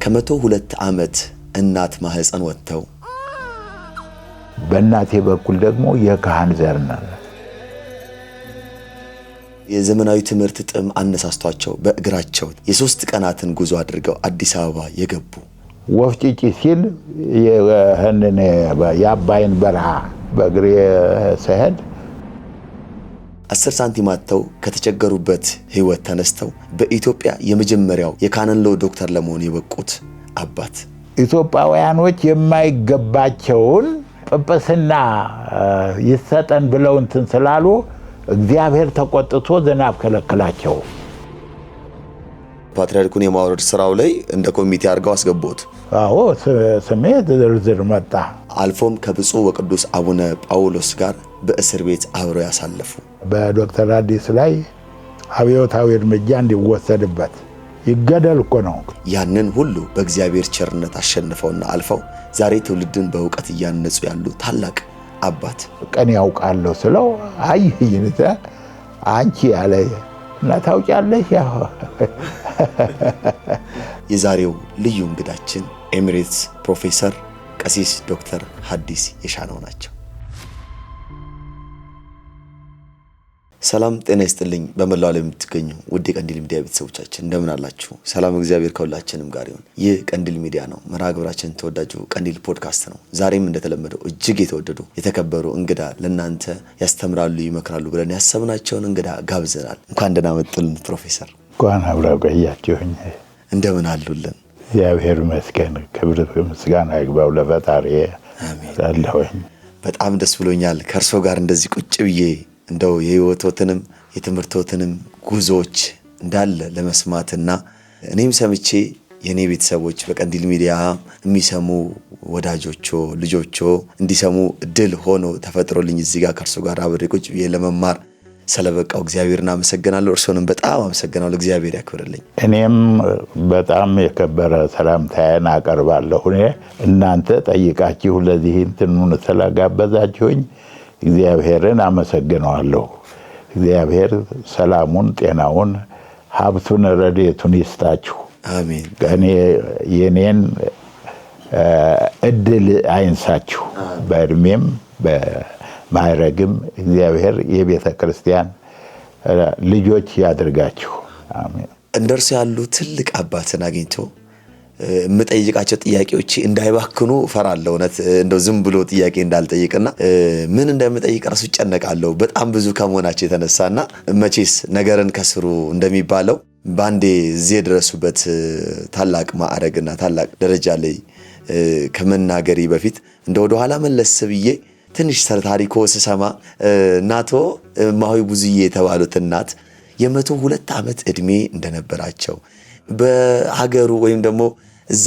ከ102 ዓመት እናት ማህፀን ወጥተው በእናቴ በኩል ደግሞ የካህን ዘር ነን። የዘመናዊ ትምህርት ጥም አነሳስቷቸው በእግራቸው የ3 ቀናትን ጉዞ አድርገው አዲስ አበባ የገቡ ወፍ ጭጭ ሲል ይህንን የአባይን በረሃ በእግሬ ስሄድ 10 ሳንቲም አጥተው ከተቸገሩበት ህይወት ተነስተው በኢትዮጵያ የመጀመሪያው የ canon law ዶክተር ለመሆን የበቁት አባት ኢትዮጵያውያኖች የማይገባቸውን ጵጵስና ይሰጠን ብለው እንትን ስላሉ እግዚአብሔር ተቆጥቶ ዝናብ ከለከላቸው። ፓትርያርኩን የማውረድ ስራው ላይ እንደ ኮሚቴ አድርገው አስገቡት። አዎ፣ ስሜ ዝርዝር መጣ። አልፎም ከብፁዕ ወቅዱስ አቡነ ጳውሎስ ጋር በእስር ቤት አብረው ያሳለፉ በዶክተር አዲስ ላይ አብዮታዊ እርምጃ እንዲወሰድበት ይገደል እኮ ነው። ያንን ሁሉ በእግዚአብሔር ቸርነት አሸንፈውና አልፈው ዛሬ ትውልድን በእውቀት እያነጹ ያሉ ታላቅ አባት። ቀን ያውቃለሁ ስለው አይ አንቺ ያለ እና ታውቂያለሽ። ያው የዛሬው ልዩ እንግዳችን emeritus ፕሮፌሰር ቀሲስ ዶክተር ሐዲስ የሻነው ናቸው። ሰላም ጤና ይስጥልኝ። በመላው ዓለም የምትገኙ ውድ የቀንዲል ሚዲያ ቤተሰቦቻችን እንደምን አላችሁ? ሰላም እግዚአብሔር ከሁላችንም ጋር ይሁን። ይህ ቀንዲል ሚዲያ ነው። መርሃ ግብራችን ተወዳጁ ቀንዲል ፖድካስት ነው። ዛሬም እንደተለመደው እጅግ የተወደዱ የተከበሩ እንግዳ ለእናንተ ያስተምራሉ፣ ይመክራሉ ብለን ያሰብናቸውን እንግዳ ጋብዘናል። እንኳን ደህና መጡልን ፕሮፌሰር። እንኳን አብረው ቆያችሁኝ። እንደምን አሉልን? እግዚአብሔር ይመስገን። ክብር ምስጋና ይግባው ለፈጣሪ። አሜን። አለሁኝ። በጣም ደስ ብሎኛል ከእርሶ ጋር እንደዚህ ቁጭ ብዬ እንደው የህይወቶትንም የትምህርቶትንም ጉዞዎች እንዳለ ለመስማትና እኔም ሰምቼ የኔ ቤተሰቦች በቀንዲል ሚዲያ የሚሰሙ ወዳጆቾ ልጆቾ እንዲሰሙ እድል ሆኖ ተፈጥሮልኝ እዚህ ጋር ከእርሶ ጋር አብሬ ቁጭ ብዬ ለመማር ስለበቃው እግዚአብሔርን አመሰግናለሁ። እርሶንም በጣም አመሰግናለሁ። እግዚአብሔር ያክብርልኝ። እኔም በጣም የከበረ ሰላምታዬን አቀርባለሁ። እኔ እናንተ ጠይቃችሁ ለዚህ እንትኑን ስለጋበዛችሁኝ እግዚአብሔርን አመሰግነዋለሁ። እግዚአብሔር ሰላሙን፣ ጤናውን፣ ሀብቱን፣ ረድኤቱን ይስጣችሁ። አሜን። እኔ የኔን እድል አይንሳችሁ። በእድሜም በማዕረግም እግዚአብሔር የቤተ ክርስቲያን ልጆች ያድርጋችሁ። አሜን። እንደርሱ ያሉ ትልቅ አባትን አግኝቶ የምጠይቃቸው ጥያቄዎች እንዳይባክኑ እፈራለሁ። እውነት እንደው ዝም ብሎ ጥያቄ እንዳልጠይቅና ምን እንደምጠይቅ ራሱ እጨነቃለሁ በጣም ብዙ ከመሆናቸው የተነሳና መቼስ ነገርን ከስሩ እንደሚባለው በአንዴ እዚህ የደረሱበት ታላቅ ማዕረግና ታላቅ ደረጃ ላይ ከመናገሬ በፊት እንደ ወደኋላ መለስ ብዬ ትንሽ ታሪኮ ስሰማ እናቶ እማሆይ ብዙዬ የተባሉት እናት የ102 ዓመት ዕድሜ እንደነበራቸው በሀገሩ ወይም ደግሞ እዛ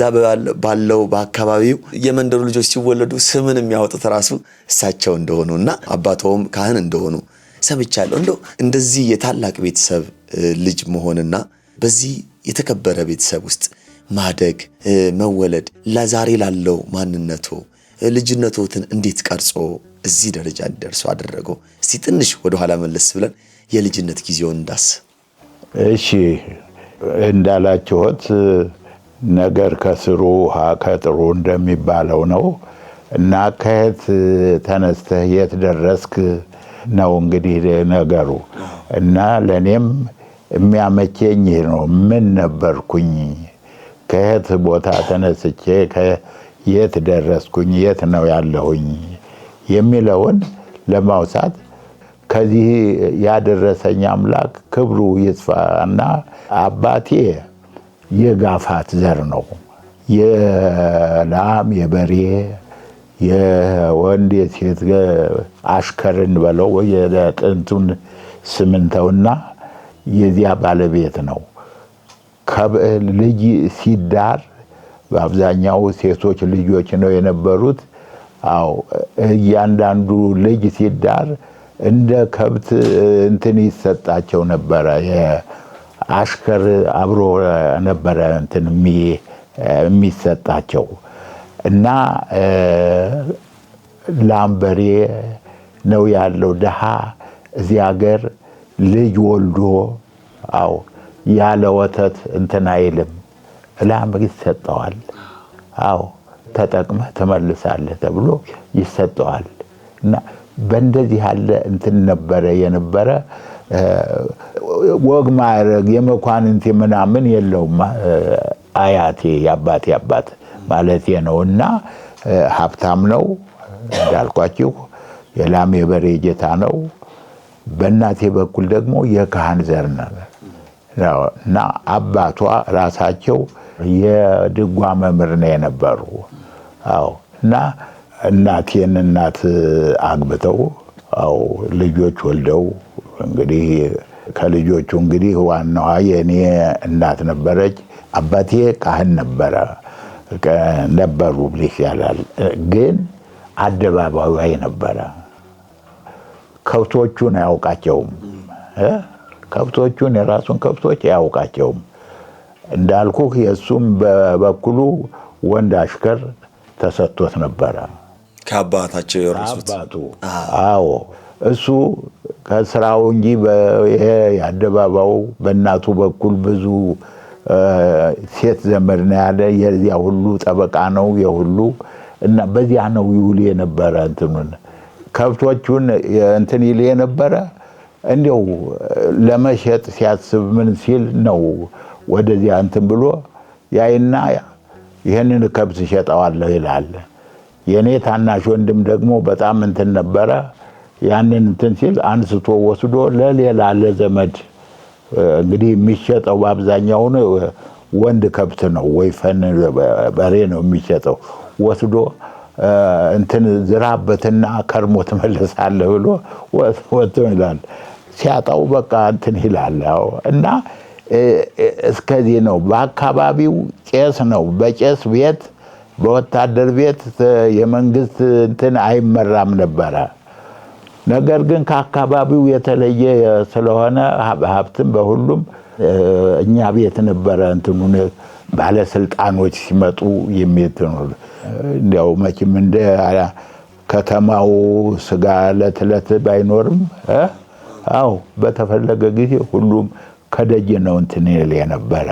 ባለው በአካባቢው የመንደሩ ልጆች ሲወለዱ ስምን የሚያወጡት ራሱ እሳቸው እንደሆኑና አባቶም ካህን እንደሆኑ ሰምቻለሁ። እንደው እንደዚህ የታላቅ ቤተሰብ ልጅ መሆንና በዚህ የተከበረ ቤተሰብ ውስጥ ማደግ መወለድ ለዛሬ ላለው ማንነቶ ልጅነቶትን እንዴት ቀርጾ እዚህ ደረጃ እንዲደርሱ አደረገው? እስቲ ትንሽ ወደኋላ መለስ ብለን የልጅነት ጊዜውን እንዳስ። እሺ፣ እንዳላችሁት ነገር ከስሩ ውሃ ከጥሩ እንደሚባለው ነው እና ከየት ተነስተህ የት ደረስክ ነው እንግዲህ ነገሩ። እና ለኔም የሚያመቸኝ ይህ ነው። ምን ነበርኩኝ? ከየት ቦታ ተነስቼ የት ደረስኩኝ? የት ነው ያለሁኝ? የሚለውን ለማውሳት ከዚህ ያደረሰኝ አምላክ ክብሩ ይስፋና አባቴ የጋፋት ዘር ነው። የላም የበሬ የወንድ የሴት አሽከርን በለው የጥንቱን ስምንተውና የዚያ ባለቤት ነው። ልጅ ሲዳር በአብዛኛው ሴቶች ልጆች ነው የነበሩት። አዎ፣ እያንዳንዱ ልጅ ሲዳር እንደ ከብት እንትን ይሰጣቸው ነበረ። የአሽከር አብሮ ነበረ እንትን የሚሰጣቸው እና ላም በሬ ነው ያለው ደሃ እዚህ ሀገር ልጅ ወልዶ አዎ ያለ ወተት እንትን አይልም። ላም ይሰጠዋል። አዎ ተጠቅመህ ትመልሳለህ ተብሎ ይሰጠዋል። እና በእንደዚህ ያለ እንትን ነበረ የነበረ ወግ ማዕረግ የመኳንንት ምናምን የለውም። አያቴ የአባቴ አባት ማለቴ ነው። እና ሀብታም ነው እንዳልኳችሁ፣ የላም የበሬ ጌታ ነው። በእናቴ በኩል ደግሞ የካህን ዘር ነው እና አባቷ ራሳቸው የድጓ መምህር ነው የነበሩ። አዎ እና እናቴን እናት አግብተው አዎ ልጆች ወልደው እንግዲህ ከልጆቹ እንግዲህ ዋናዋ የእኔ እናት ነበረች። አባቴ ካህን ነበሩ ብልሽ ይቻላል። ግን አደባባዩ ነበረ። ከብቶቹን አያውቃቸውም። ከብቶቹን የራሱን ከብቶች አያውቃቸውም። እንዳልኩህ የእሱም በበኩሉ ወንድ አሽከር ተሰጥቶት ነበረ ከአባታቸው የወረሱት። አባቱ። አዎ እሱ ከስራው እንጂ ይሄ የአደባባዩ በእናቱ በኩል ብዙ ሴት ዘመድ ነው ያለ፣ የዚያ ሁሉ ጠበቃ ነው የሁሉ እና በዚያ ነው ይውል የነበረ። እንትኑን ከብቶቹን እንትን ይል የነበረ እንዲያው ለመሸጥ ሲያስብ ምን ሲል ነው ወደዚያ እንትን ብሎ ያይና ይህንን ከብት እሸጠዋለሁ ይላል። የእኔ ታናሽ ወንድም ደግሞ በጣም እንትን ነበረ። ያንን እንትን ሲል አንስቶ ወስዶ ለሌላ ለዘመድ እንግዲህ የሚሸጠው በአብዛኛው ወንድ ከብት ነው፣ ወይፈን በሬ ነው የሚሸጠው። ወስዶ እንትን ዝራበትና ከርሞ ትመለሳለህ ብሎ ወጥቶ ይላል። ሲያጣው በቃ እንትን ይላል። እና እስከዚህ ነው። በአካባቢው ቄስ ነው። በቄስ ቤት በወታደር ቤት የመንግስት እንትን አይመራም ነበረ። ነገር ግን ከአካባቢው የተለየ ስለሆነ ሀብትም በሁሉም እኛ ቤት ነበረ። እንትኑን ባለስልጣኖች ሲመጡ የሚትኑ እንዲያው መቼም እንደ ከተማው ስጋ ዕለት ዕለት ባይኖርም አዎ በተፈለገ ጊዜ ሁሉም ከደጅ ነው እንትን ይል የነበረ።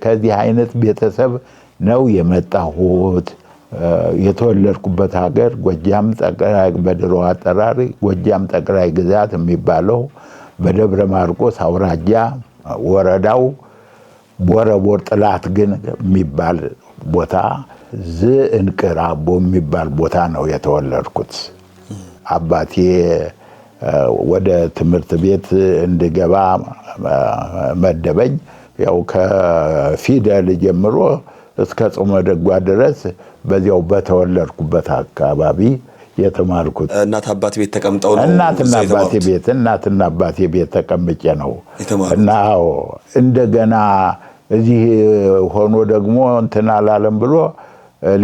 ከዚህ አይነት ቤተሰብ ነው የመጣሁት። የተወለድኩበት ሀገር ጎጃም ጠቅላይ፣ በድሮ አጠራር ጎጃም ጠቅላይ ግዛት የሚባለው በደብረ ማርቆስ አውራጃ ወረዳው ቦረቦር ጥላት ግን የሚባል ቦታ ዝእንቅር አቦ የሚባል ቦታ ነው የተወለድኩት። አባቴ ወደ ትምህርት ቤት እንድገባ መደበኝ። ያው ከፊደል ጀምሮ እስከ ጾመ ድጓ ድረስ በዚያው በተወለድኩበት አካባቢ የተማርኩት። እናት አባት ቤት ተቀምጠው ነው? እናትና አባቴ ቤት እናትና አባቴ ቤት ተቀምጬ ነው የተማሩት። እና አዎ እንደገና እዚህ ሆኖ ደግሞ እንትን አላለም ብሎ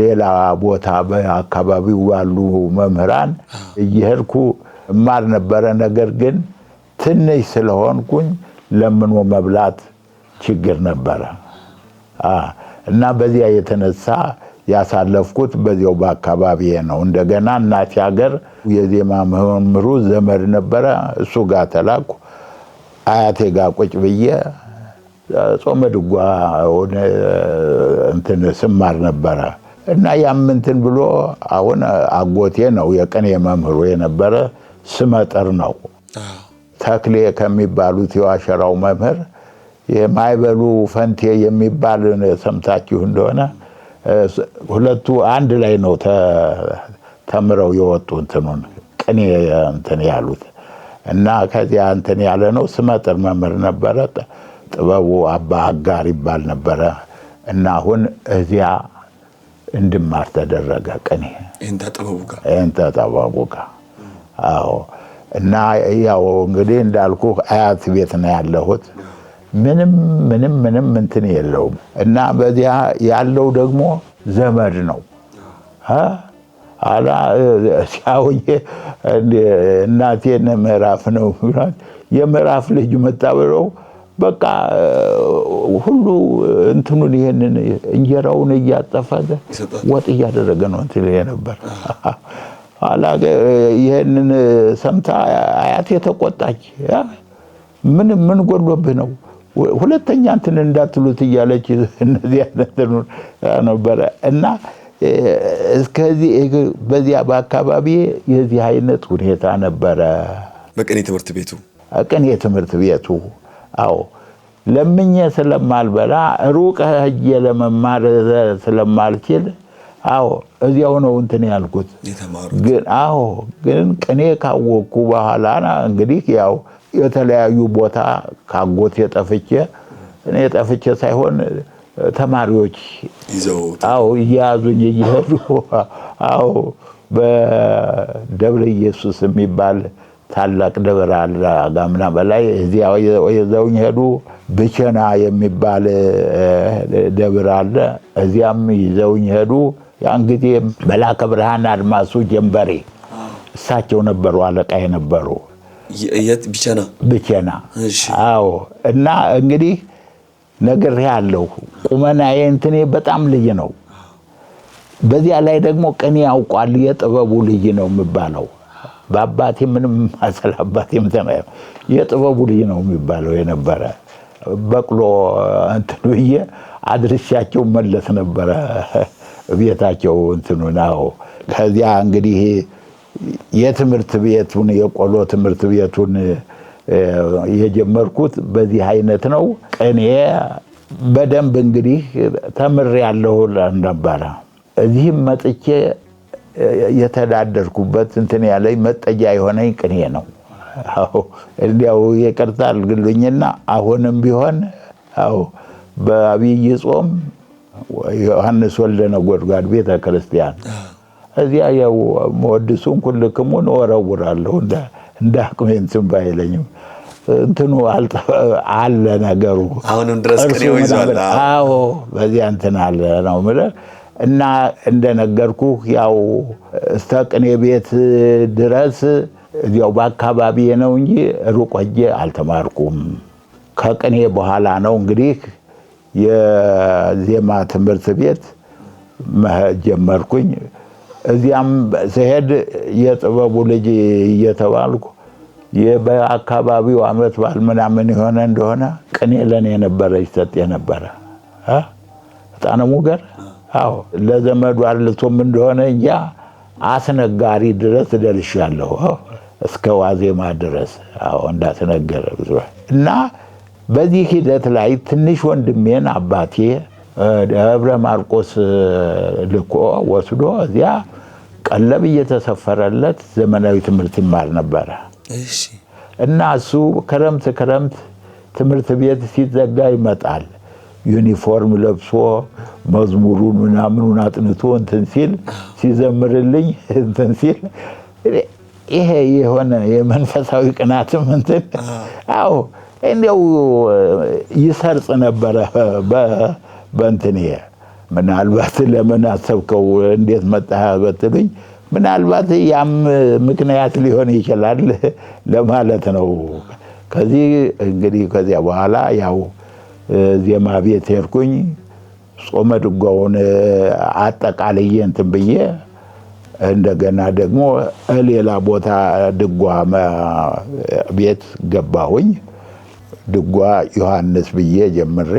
ሌላ ቦታ በአካባቢው ባሉ መምህራን እየሄድኩ እማር ነበረ። ነገር ግን ትንሽ ስለሆንኩኝ ለምኖ መብላት ችግር ነበረ እና በዚያ የተነሳ ያሳለፍኩት በዚያው በአካባቢዬ ነው። እንደገና እናቴ ሀገር የዜማ መምህሩ ዘመድ ነበረ፣ እሱ ጋር ተላኩ። አያቴ ጋር ቁጭ ብዬ ጾመ ድጓ እንትን ስማር ነበረ እና ያም እንትን ብሎ አሁን አጎቴ ነው የቅኔ መምህሩ የነበረ ስመጥር ነው። ተክሌ ከሚባሉት የዋሸራው መምህር የማይበሉ ፈንቴ የሚባል ሰምታችሁ እንደሆነ ሁለቱ አንድ ላይ ነው ተምረው የወጡ እንትኑን ቅኔ እንትን ያሉት እና ከዚያ እንትን ያለ ነው። ስመጥር መምህር ነበረ። ጥበቡ አባ አጋር ይባል ነበረ እና አሁን እዚያ እንድማር ተደረገ ቅኔ ይህንታ ጥበቡ ጋር ይህንታ ጥበቡ ጋር። አዎ እና ያው እንግዲህ እንዳልኩ አያት ቤት ነው ያለሁት። ምንም ምንም ምንም እንትን የለውም እና በዚያ ያለው ደግሞ ዘመድ ነው። አላ ሲያውዬ እናቴን ምዕራፍ ነው የምዕራፍ ልጅ መጣ ብለው በቃ ሁሉ እንትኑን ይሄንን እንጀራውን እያጠፈ ወጥ እያደረገ ነው እንትን ነበር። ኋላ ይሄንን ሰምታ አያቴ ተቆጣች። ምን ምን ጎድሎብህ ነው? ሁለተኛ እንትን እንዳትሉት እያለች እነዚህ እንትኑን ነበረ። እና እስከዚህ በዚያ በአካባቢ የዚህ አይነት ሁኔታ ነበረ። በቅኔ ትምህርት ቤቱ፣ ቅኔ ትምህርት ቤቱ። አዎ፣ ለምኜ ስለማልበላ፣ ሩቅ ሄጄ ለመማር ስለማልችል፣ አዎ፣ እዚያው ነው እንትን ያልኩት። ግን አዎ፣ ግን ቅኔ ካወቅኩ በኋላ እንግዲህ ያው የተለያዩ ቦታ ካጎቴ ጠፍቼ፣ እኔ ጠፍቼ ሳይሆን ተማሪዎች ይዘው፣ አዎ፣ እየያዙኝ እየሄዱ፣ አዎ፣ በደብረ ኢየሱስ የሚባል ታላቅ ደብር አለ ጋምና በላይ፣ እዚያ ይዘውኝ ሄዱ። ብቸና የሚባል ደብር አለ፣ እዚያም ይዘውኝ ሄዱ። ያን ጊዜ መላከ ብርሃን አድማሱ ጀንበሬ እሳቸው ነበሩ አለቃ የነበሩ። የት? ብቸና? ብቸና። አዎ። እና እንግዲህ ነግሬሃለሁ፣ ቁመናዬ እንትኔ በጣም ልጅ ነው። በዚያ ላይ ደግሞ ቅኔ ያውቋል፣ የጥበቡ ልጅ ነው የሚባለው። በአባቴ ምንም ማሰል አባቴም የጥበቡ ልጅ ነው የሚባለው የነበረ። በቅሎ እንትን ብዬ አድርሻቸው መለስ ነበረ ቤታቸው እንትኑን። አዎ፣ ከዚያ እንግዲህ የትምህርት ቤቱን፣ የቆሎ ትምህርት ቤቱን የጀመርኩት በዚህ አይነት ነው። ቅኔ በደንብ እንግዲህ ተምሬያለሁ ነበረ። እዚህም መጥቼ የተዳደርኩበት እንትን ያለኝ መጠጊያ የሆነኝ ቅኔ ነው። አዎ፣ እንዲያው ይቅርታ አድርግልኝና አሁንም ቢሆን፣ አዎ፣ በአብይ ጾም ዮሐንስ ወልደ ነጎድጓድ ቤተ ክርስቲያን እዚያ ያው መወድሱን ኩልክሙን እወረውራለሁ፣ እንደ አቅሜ እንትን ባይለኝም እንትኑ አለ ነገሩ። አሁንም ድረስ ቅኔው ይዟል። አዎ፣ በዚያ እንትን አለ ነው የምልህ። እና እንደነገርኩህ ያው እስከ ቅኔ ቤት ድረስ እዚያው በአካባቢ ነው እንጂ ሩቅ ሄጄ አልተማርኩም። ከቅኔ በኋላ ነው እንግዲህ የዜማ ትምህርት ቤት መሄድ ጀመርኩኝ። እዚያም ስሄድ የጥበቡ ልጅ እየተባልኩ በአካባቢው አመት በዓል ምናምን የሆነ እንደሆነ ቅኔ ለእኔ ነበረ ይሰጥ የነበረ። ዕጣነ ሙገር፣ አዎ፣ ለዘመዱ አልቶም እንደሆነ እንጃ አስነጋሪ ድረስ ደርሻለሁ። እስከ ዋዜማ ድረስ፣ አዎ፣ እንዳስነገረ። እና በዚህ ሂደት ላይ ትንሽ ወንድሜን አባቴ ደብረ ማርቆስ ልኮ ወስዶ እዚያ ቀለብ እየተሰፈረለት ዘመናዊ ትምህርት ይማር ነበረ። እና እሱ ክረምት ክረምት ትምህርት ቤት ሲዘጋ ይመጣል። ዩኒፎርም ለብሶ መዝሙሩን ምናምኑን አጥንቶ እንትን ሲል፣ ሲዘምርልኝ እንትን ሲል፣ ይሄ የሆነ የመንፈሳዊ ቅናትም እንትን፣ አዎ፣ እንዲያው ይሰርጽ ነበረ በእንትን። ይሄ ምናልባት ለምን አሰብከው፣ እንዴት መጣህ በትሉኝ ምናልባት ያም ምክንያት ሊሆን ይችላል ለማለት ነው። ከዚህ እንግዲህ ከዚያ በኋላ ያው ዜማ ቤት ሄድኩኝ። ጾመ ድጓውን አጠቃልዬ እንትን ብዬ እንደገና ደግሞ ሌላ ቦታ ድጓ ቤት ገባሁኝ። ድጓ ዮሐንስ ብዬ ጀምሬ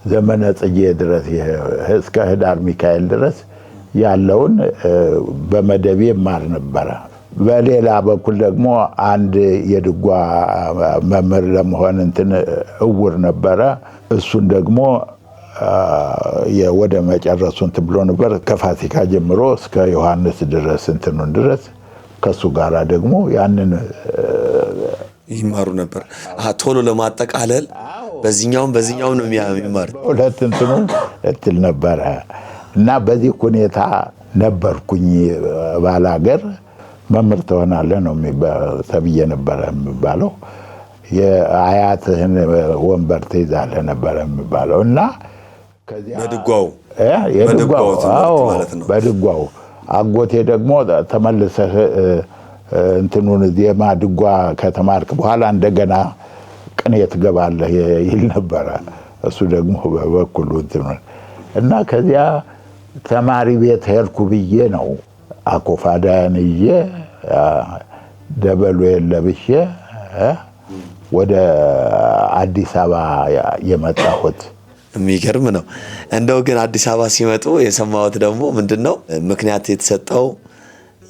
ዘመነ ጽጌ ድረስ፣ እስከ ህዳር ሚካኤል ድረስ ያለውን በመደቤ እማር ነበረ። በሌላ በኩል ደግሞ አንድ የድጓ መምህር ለመሆን እንትን እውር ነበረ። እሱን ደግሞ ወደ መጨረሱ እንትን ብሎ ነበር። ከፋሲካ ጀምሮ እስከ ዮሐንስ ድረስ እንትኑን ድረስ ከእሱ ጋር ደግሞ ያንን ይማሩ ነበር። ቶሎ ለማጠቃለል በዚህኛውም በዚህኛውም ነው የሚማር። ሁለት እንትኑ እትል ነበረ። እና በዚህ ሁኔታ ነበርኩኝ። ባላገር መምህር ትሆናለህ ነው ተብዬ ነበረ የሚባለው። የአያትህን ወንበር ትይዛለህ ነበረ የሚባለው። እና በድጓው የድጓው በድጓው አጎቴ ደግሞ ተመልሰህ እንትኑን ዜማ ድጓ ከተማርክ በኋላ እንደገና ቅኔ ትገባለህ ይል ነበረ። እሱ ደግሞ በበኩሉ እንትኑን። እና ከዚያ ተማሪ ቤት ሄድኩ ብዬ ነው አኮፋዳያን ይዤ፣ ደበሎዬን ለብሼ። ወደ አዲስ አበባ የመጣሁት። የሚገርም ነው። እንደው ግን አዲስ አበባ ሲመጡ የሰማሁት ደግሞ ምንድነው ምክንያት የተሰጠው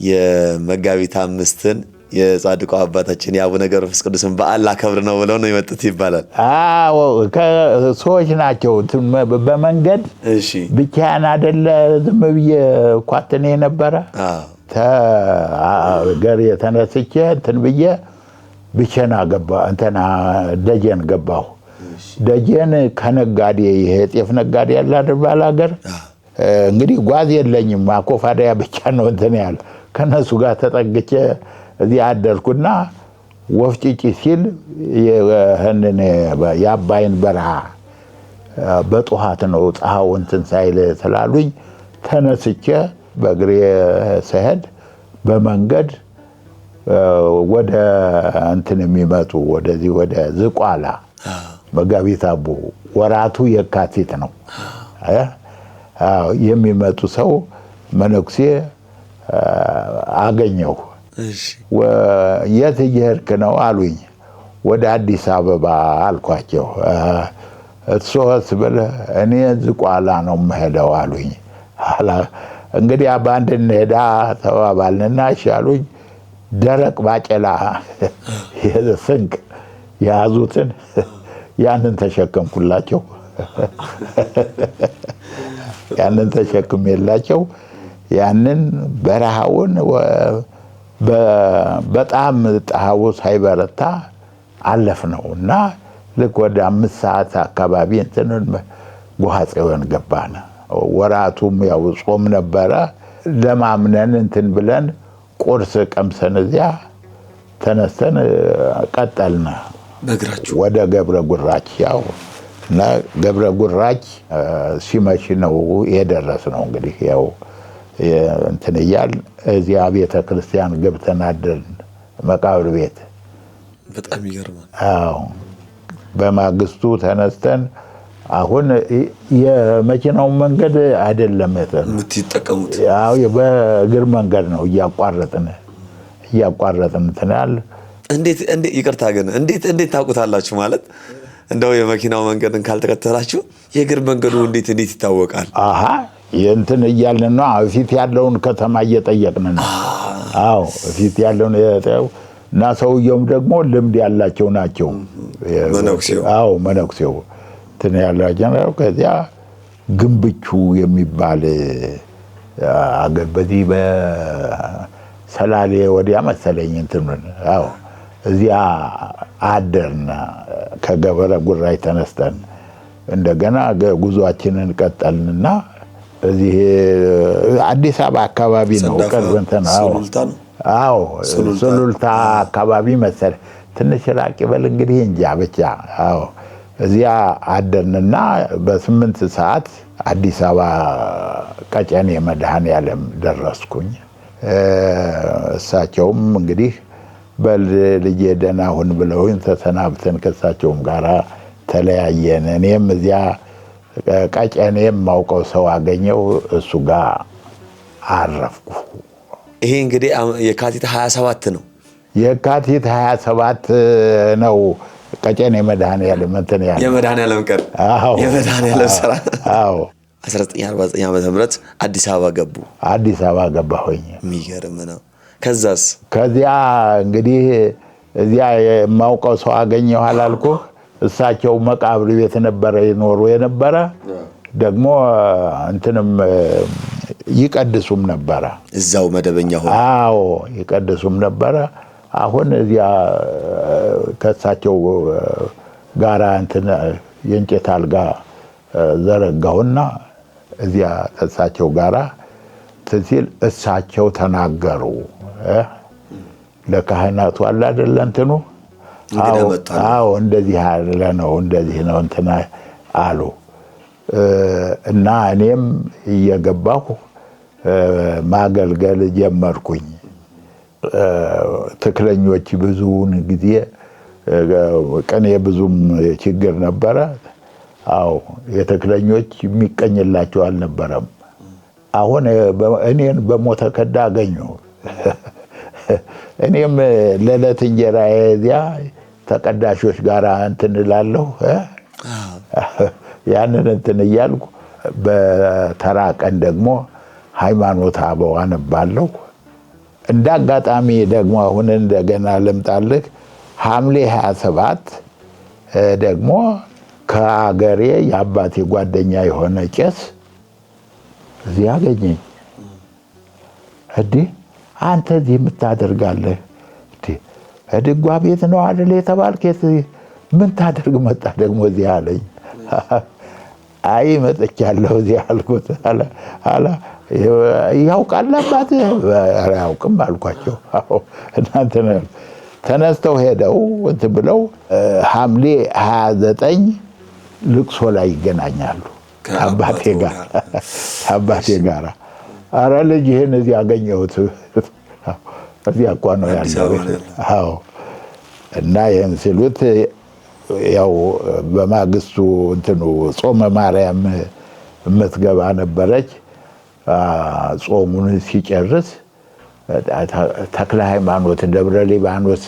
የመጋቢት 5ን የጻድቁ አባታችን የአቡነ ገብረ መንፈስ ቅዱስን በዓል ላከብር ነው ብለው ነው የመጡት ይባላል። አዎ ሰዎች ናቸው በመንገድ። እሺ ብቻዬን አይደለ ዝም ብዬ ኳትኔ ነበረ። ተገር የተነስቼ እንትን ብዬ ብቸና ገባ እንትና ደጀን ገባሁ። ደጀን ከነጋዴ ይሄ ጤፍ ነጋዴ ያለ አይደል ባላገር፣ እንግዲህ ጓዝ የለኝም አኮፋዳያ ብቻ ነው እንትን ያለ ከነሱ ጋር ተጠግቼ እዚህ አደርኩና ወፍጭጭ ሲል ይሄንን የአባይን በረሃ በጧት ነው ፀሐዩ እንትን ሳይል ስላሉኝ ተነስቼ በእግሬ ስሄድ በመንገድ ወደ እንትን የሚመጡ ወደዚህ ወደ ዝቋላ መጋቢት አቦ ወራቱ የካቲት ነው የሚመጡ ሰው መነኩሴ አገኘሁ። የት እየሄድክ ነው አሉኝ። ወደ አዲስ አበባ አልኳቸው። እርስዎስ ብለህ እኔ ዝቋላ ነው የምሄደው አሉኝ። እንግዲህ በአንድ እንሄዳ ተባባልንና እሺ አሉኝ። ደረቅ ባቄላ ስንቅ የያዙትን ያንን ተሸከምኩላቸው። ያንን ተሸክሜላቸው ያንን በረሃውን በጣም ፀሐዩ ሳይበረታ አለፍነው እና ልክ ወደ 5 ሰዓት አካባቢ እንትን ጎሃ ጽዮን ገባን። ወራቱም ያው ጾም ነበረ። ለማምነን እንትን ብለን ቁርስ ቀምሰን እዚያ ተነስተን ቀጠልን በእግራችሁ ወደ ገብረ ጉራች። ያው እና ገብረ ጉራች ሲመሽ ነው የደረስነው። እንግዲህ ያው እንትን እያልን እዚያ ቤተክርስቲያን ገብተን አደርን፣ መቃብር ቤት። በጣም ይገርማል። አዎ በማግስቱ ተነስተን አሁን የመኪናው መንገድ አይደለም የምትጠቀሙት፣ ያው በእግር መንገድ ነው እያቋረጥን እንትን ያህል። እንዴት ይቅርታ ግን እንዴት ታውቁታላችሁ? ማለት እንደው የመኪናው መንገድን ካልተከተላችሁ የእግር መንገዱ እንዴት ይታወቃል? አሃ እንትን እያልን ነው ፊት ያለውን ከተማ እየጠየቅን ነው። አዎ ፊት ያለውን እና ሰውየውም ደግሞ ልምድ ያላቸው ናቸው። መነኩሴው። አዎ መነኩሴው እንትን ያላቸው ነው። ከዚያ ግንብቹ የሚባል አገር በዚህ በሰላሌ ወዲያ መሰለኝ እንትኑን። አዎ እዚያ አደርን ከገብረ ጉራይ ተነስተን እንደገና ጉዟችንን ቀጠልንና እዚህ አዲስ አበባ አካባቢ ነው ቅርብ እንትን። አዎ አዎ ሱሉልታ አካባቢ መሰለኝ ትንሽ ራቅ ይበል እንግዲህ እንጃ ብቻ። አዎ እዚያ አደርንና በ8 ሰዓት አዲስ አበባ ቀጨኔ መድኃኔዓለም ደረስኩኝ። እሳቸውም እንግዲህ በል ልጄ ደህና ሁን ብለውኝ ተሰናብተን ከእሳቸውም ጋር ተለያየን። እኔም እዚያ ቀጨኔ የማውቀው ሰው አገኘው፣ እሱ ጋር አረፍኩ። ይሄ እንግዲህ የካቲት 27 ነው። የካቲት 27 ነው ቀጨኔ መድኃኔዓለም እንትን ያለው የመድኃኔዓለም ቀን። አዎ የመድኃኔዓለም ስራ። አዎ 1949 ዓመተ ምህረት አዲስ አበባ ገቡ። አዲስ አበባ ገባሁኝ። የሚገርም ነው። ከዛስ? ከዚያ እንግዲህ እዚያ የማውቀው ሰው አገኘሁ አላልኩህ? እሳቸው መቃብር ቤት ነበረ ይኖሩ የነበረ፣ ደግሞ እንትንም ይቀድሱም ነበረ እዛው መደበኛ ሆኖ። አዎ ይቀድሱም ነበረ። አሁን እዚያ ከእሳቸው ጋራ እንትን የእንጨት አልጋ ዘረጋሁና እዚያ ከእሳቸው ጋራ እንትን ሲል እሳቸው ተናገሩ። ለካህናቱ አለ አይደለ እንትኑ አዎ እንደዚህ ያለ ነው እንደዚህ ነው እንትና አሉ። እና እኔም እየገባሁ ማገልገል ጀመርኩኝ። ትክለኞች ብዙውን ጊዜ ቅኔ ብዙም ችግር ነበረ። አዎ የተክለኞች የሚቀኝላቸው አልነበረም። አሁን እኔን በሞተ ከዳ አገኙ። እኔም ለዕለት እንጀራዬ እዚያ ተቀዳሾች ጋር እንትን እላለሁ። ያንን እንትን እያልኩ በተራ ቀን ደግሞ ሃይማኖተ አበው አነባለሁ። እንደ አጋጣሚ ደግሞ አሁን እንደገና ልምጣልህ፣ ሐምሌ 27 ደግሞ ከአገሬ የአባቴ ጓደኛ የሆነ ቄስ እዚህ አገኘኝ። እንዲህ አንተ እዚህ የምታደርጋለህ? ድጓ ቤት ነው አይደል የተባልክ? ምን ታደርግ መጣ ደግሞ እዚህ አለኝ። አይ መጥቻለሁ እዚህ አልኩት። አለ ያውቃል አባትህ? አያውቅም አልኳቸው። እናንተ ተነስተው ሄደው እንትን ብለው ሐምሌ 29 ልቅሶ ላይ ይገናኛሉ አባቴ ጋር። ኧረ ልጅህን እዚህ አገኘሁት፣ እዚያ እኮ ነው ያለው። አዎ። እና ይህን ሲሉት ያው በማግስቱ እንትኑ ጾመ ማርያም የምትገባ ነበረች። ጾሙን ሲጨርስ ተክለ ሃይማኖት ደብረ ሊባኖስ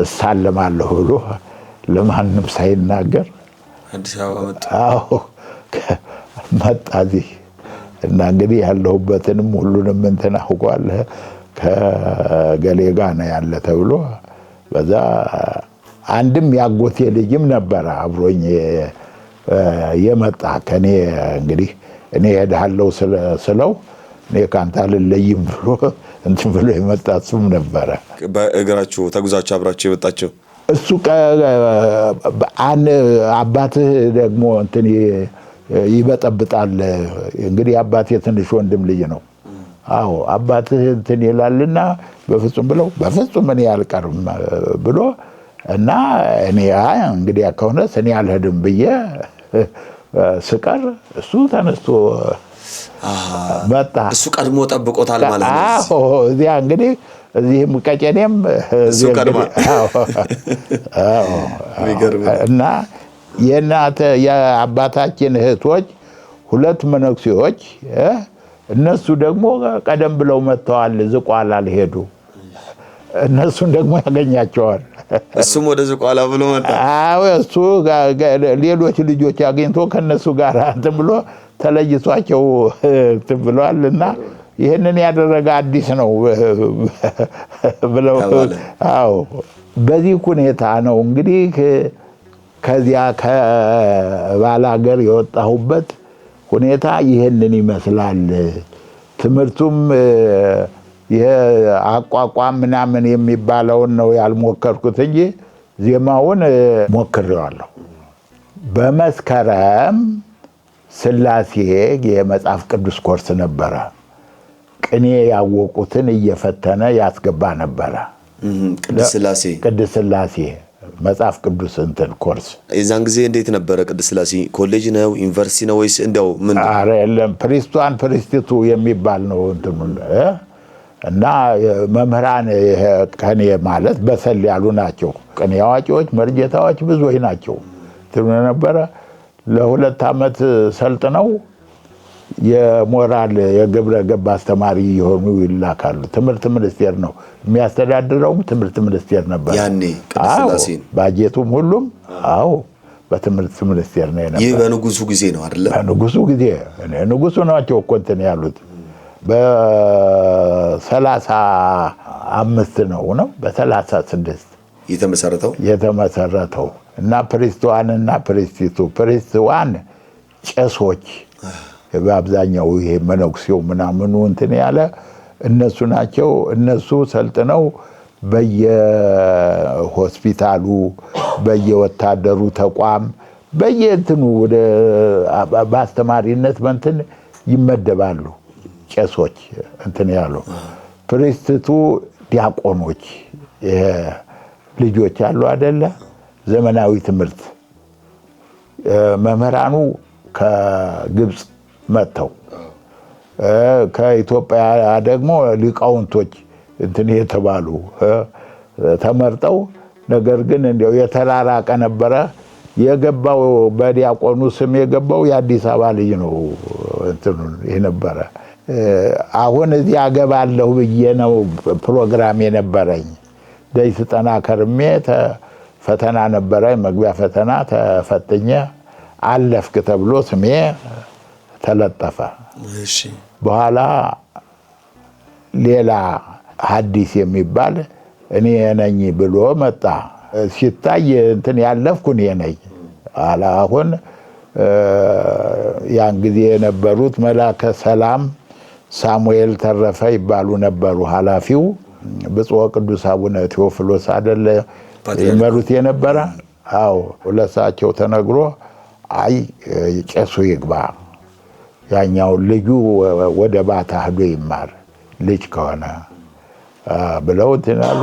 እሳለማለሁ ብሎ ለማንም ሳይናገር አዲስ አበባ መጣ። አዎ መጣ እዚህ። እና እንግዲህ ያለሁበትንም ሁሉንም እንትን አውቋል። ከገሌ ጋር ነው ያለ ተብሎ በዛ አንድም ያጎቴ ልጅም ነበረ አብሮኝ የመጣ ከኔ። እንግዲህ እኔ እሄዳለሁ ስለው እኔ ካንተ አልለይም ብሎ እንትን ብሎ የመጣ እሱም ነበረ። በእግራችሁ ተጉዛችሁ አብራችሁ የመጣችሁ? እሱ አባትህ ደግሞ እንትን ይበጠብጣል። እንግዲህ አባቴ ትንሽ ወንድም ልጅ ነው። አዎ አባትህ እንትን ይላልና በፍጹም ብለው በፍጹም እኔ አልቀርም ብሎ እና እኔ እንግዲህ ከሆነስ እኔ አልሄድም ብዬ ስቀር እሱ ተነስቶ መጣ። እሱ ቀድሞ ጠብቆታል ማለት ነው። አዎ እዚያ እንግዲህ እዚህም ቀጨኔም እሱ ቀድሟል። አዎ። እና የእናት የአባታችን እህቶች ሁለት መነኩሴዎች እነሱ ደግሞ ቀደም ብለው መጥተዋል። ዝቋላ አልሄዱ። እነሱን ደግሞ ያገኛቸዋል። እሱም ወደ ዝቋላ ብሎ መጣ። አዎ እሱ ሌሎች ልጆች አግኝቶ ከነሱ ጋር እንትን ብሎ ተለይቷቸው እንትን ብለዋል። እና ይህንን ያደረገ አዲስ ነው ብለው። አዎ በዚህ ሁኔታ ነው እንግዲህ ከዚያ ከባላገር የወጣሁበት ሁኔታ ይህንን ይመስላል። ትምህርቱም የአቋቋም ምናምን የሚባለውን ነው ያልሞከርኩት እንጂ ዜማውን ሞክሬዋለሁ። በመስከረም ስላሴ የመጽሐፍ ቅዱስ ኮርስ ነበረ። ቅኔ ያወቁትን እየፈተነ ያስገባ ነበረ። ቅድስት ስላሴ፣ ቅድስት ስላሴ መጽሐፍ ቅዱስ እንትን ኮርስ። የዛን ጊዜ እንዴት ነበረ? ቅድስት ስላሴ ኮሌጅ ነው ዩኒቨርሲቲ ነው ወይስ እንደው ምን? ኧረ የለም፣ priest one priest two የሚባል ነው እንትኑ። እና መምህራን ቅኔ ማለት በሰል ያሉ ናቸው። ቅኔ አዋቂዎች፣ መርጌታዎች ብዙዎች ናቸው። እንትኑ ነበረ። ለሁለት ዓመት ሰልጥነው የሞራል የግብረ ገብ አስተማሪ የሆኑ ይላካሉ። ትምህርት ሚኒስቴር ነው የሚያስተዳድረውም፣ ትምህርት ሚኒስቴር ነበር ያኔ ቅድስት ስላሴን። ባጀቱም ሁሉም አዎ በትምህርት ሚኒስቴር ነው የነበረው። ይህ በንጉሱ ጊዜ ነው አይደለ? በንጉሱ ጊዜ። ንጉሱ ናቸው እኮ እንትን ያሉት። በ35 ነው በ36 የተመሰረተው የተመሰረተው። እና priest one እና priest two፣ priest one ቄሶች በአብዛኛው ይሄ መነኩሴው ምናምኑ እንትን ያለ እነሱ ናቸው። እነሱ ሰልጥነው በየሆስፒታሉ፣ በየወታደሩ ተቋም፣ በየእንትኑ ወደ በአስተማሪነት በእንትን ይመደባሉ። ቄሶች እንትን ያሉ። priest two ዲያቆኖች ልጆች አሉ አይደለ? ዘመናዊ ትምህርት መምህራኑ ከግብፅ መጥተው ከኢትዮጵያ ደግሞ ሊቃውንቶች እንትን የተባሉ ተመርጠው፣ ነገር ግን እንዲያው የተራራቀ ነበረ። የገባው በዲያቆኑ ስም የገባው የአዲስ አበባ ልጅ ነው እንትኑን የነበረ። አሁን እዚህ አገባለሁ ብዬ ነው ፕሮግራም የነበረኝ። ደጅ ስጠና ከርሜ ፈተና ነበረ፣ መግቢያ ፈተና ተፈትኜ አለፍክ ተብሎ ስሜ ተለጠፈ። በኋላ ሌላ ሐዲስ የሚባል እኔ ነኝ ብሎ መጣ። ሲታይ እንትን ያለፍኩ እኔ ነኝ። አሁን ያን ጊዜ የነበሩት መላከ ሰላም ሳሙኤል ተረፈ ይባሉ ነበሩ። ኃላፊው ብፁዕ ቅዱስ አቡነ ቴዎፍሎስ አይደለ ይመሩት የነበረ? አዎ፣ ለሳቸው ተነግሮ አይ ቄሱ ይግባ፣ ያኛው ልጁ ወደ ባታ ሄዶ ይማር ልጅ ከሆነ ብለው እንትን አሉ።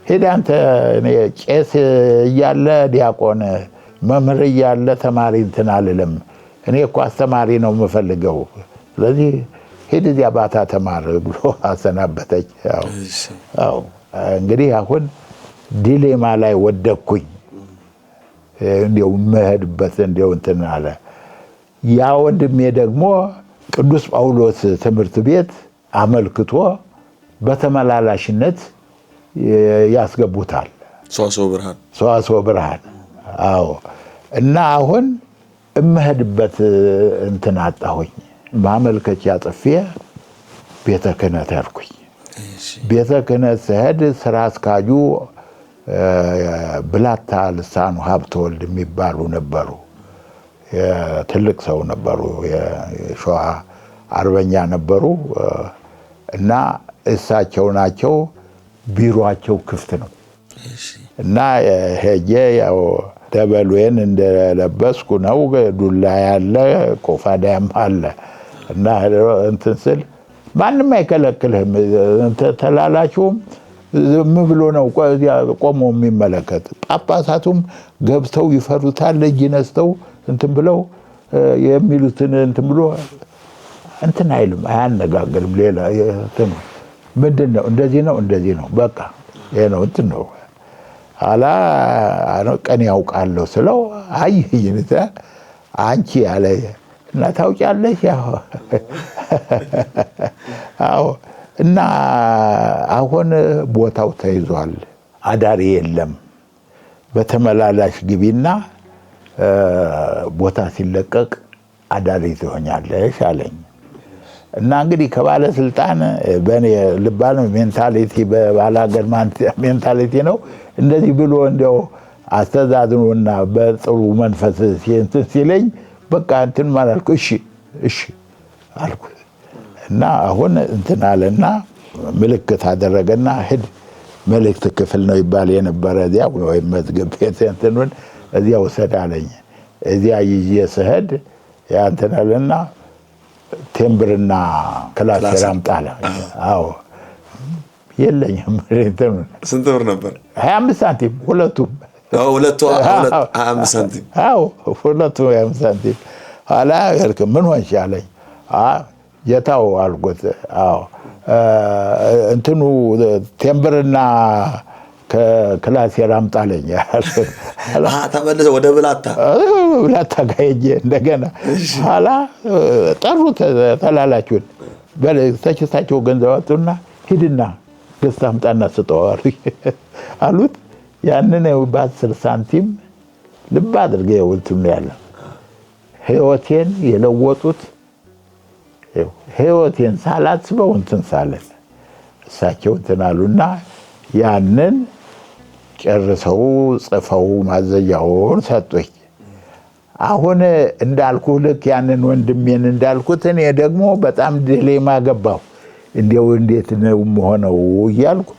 ሂድ አንተ፣ እኔ ቄስ እያለ ዲያቆን፣ መምህር እያለ ተማሪ እንትን አልልም። እኔ እኮ አስተማሪ ነው የምፈልገው። ስለዚህ ሂድ እዚያ ባታ ተማር ብሎ አሰናበተች። አዎ እንግዲህ አሁን ዲሌማ ላይ ወደቅኩኝ። እንዲያው መሄድበት እንዲያው እንትን አለ። ያ ወንድሜ ደግሞ ቅዱስ ጳውሎስ ትምህርት ቤት አመልክቶ በተመላላሽነት ያስገቡታል። ሰዋስወ ብርሃን፣ ሰዋስወ ብርሃን። አዎ። እና አሁን እምሄድበት እንትን አጣሁኝ። ማመልከቻ ጽፌ ቤተ ክህነት ሄድኩኝ። ቤተ ክህነት ስሄድ ስራ አስኪያጁ ብላታ ልሳኑ ሀብተወልድ የሚባሉ ነበሩ። ትልቅ ሰው ነበሩ። የሸዋ አርበኛ ነበሩ። እና እሳቸው ናቸው። ቢሮአቸው ክፍት ነው። እና ሄጄ ያው ደበሎዬን እንደለበስኩ ነው። ዱላ ያለ ቆፋዳያም አለ። እና እንትን ስል ማንም አይከለክልህም። ተላላችሁም ዝም ብሎ ነው ቆሞ የሚመለከት። ጳጳሳቱም ገብተው ይፈሩታል። እጅ ነስተው እንትን ብለው የሚሉትን እንትን ብሎ እንትን አይልም፣ አያነጋግርም። ሌላ እንትን ምንድን ነው? እንደዚህ ነው፣ እንደዚህ ነው፣ በቃ ይሄ ነው እንትን ነው። ኋላ ቀን ያውቃለሁ ስለው አየኝ። አንቺ አለ እና ታውቂያለሽ? አዎ። እና አሁን ቦታው ተይዟል፣ አዳሪ የለም። በተመላላሽ ግቢና ቦታ ሲለቀቅ አዳሪ ትሆኛለሽ አለኝ። እና እንግዲህ ከባለስልጣን በኔ ልባል mentality፣ በባላገር mentality ነው። እንደዚህ ብሎ እንደው አስተዛዝኖና በጥሩ መንፈስ እንትን ሲለኝ በቃ እንትን ማለት እሺ እሺ አልኩ። እና አሁን እንትን አለና ምልክት አደረገና ሂድ መልእክት ክፍል ነው ይባል የነበረ እዚያ ወይም መዝገብ ቤት እንትኑን እዚያ ውሰድ አለኝ። እዚያ ይዤ ስሄድ ያ እንትን አለና ቴምብርና ክላሴር አምጣ አለ። አዎ የለኝም። ስንት ብር ነበር? 25 ሳንቲም ሁለቱም። ሁለቱ 25 ሳንቲም። አዎ ሁለቱም 25 ሳንቲም። ኋላ ምን ሆንሽ አለኝ። ጌታው አልኩት። አዎ እንትኑ ቴምብርና ክላሴር አምጣ አለኝ። ተመልሰህ ወደ ብላታ ብላታ ጋር ሄጄ እንደገና ኋላ ጠሩት ተላላኪውን። ተኪሳቸው ገንዘብ አወጡና ሂድና ገዝተህ አምጣና ስጠው አሉት። ያንን በ10 ሳንቲም ልብ አድርገህ እንትኑ ያለ ህይወቴን የለወጡት፣ ህይወቴን ሳላስበው እንትን ሳለን እሳቸው እንትን አሉና ያንን ጨርሰው ጽፈው ማዘዣውን ሰጡኝ። አሁን እንዳልኩ ልክ ያንን ወንድሜን እንዳልኩት እኔ ደግሞ በጣም ዲሌማ ገባሁ። እንዲያው እንዴት ነው የምሆነው እያልኩ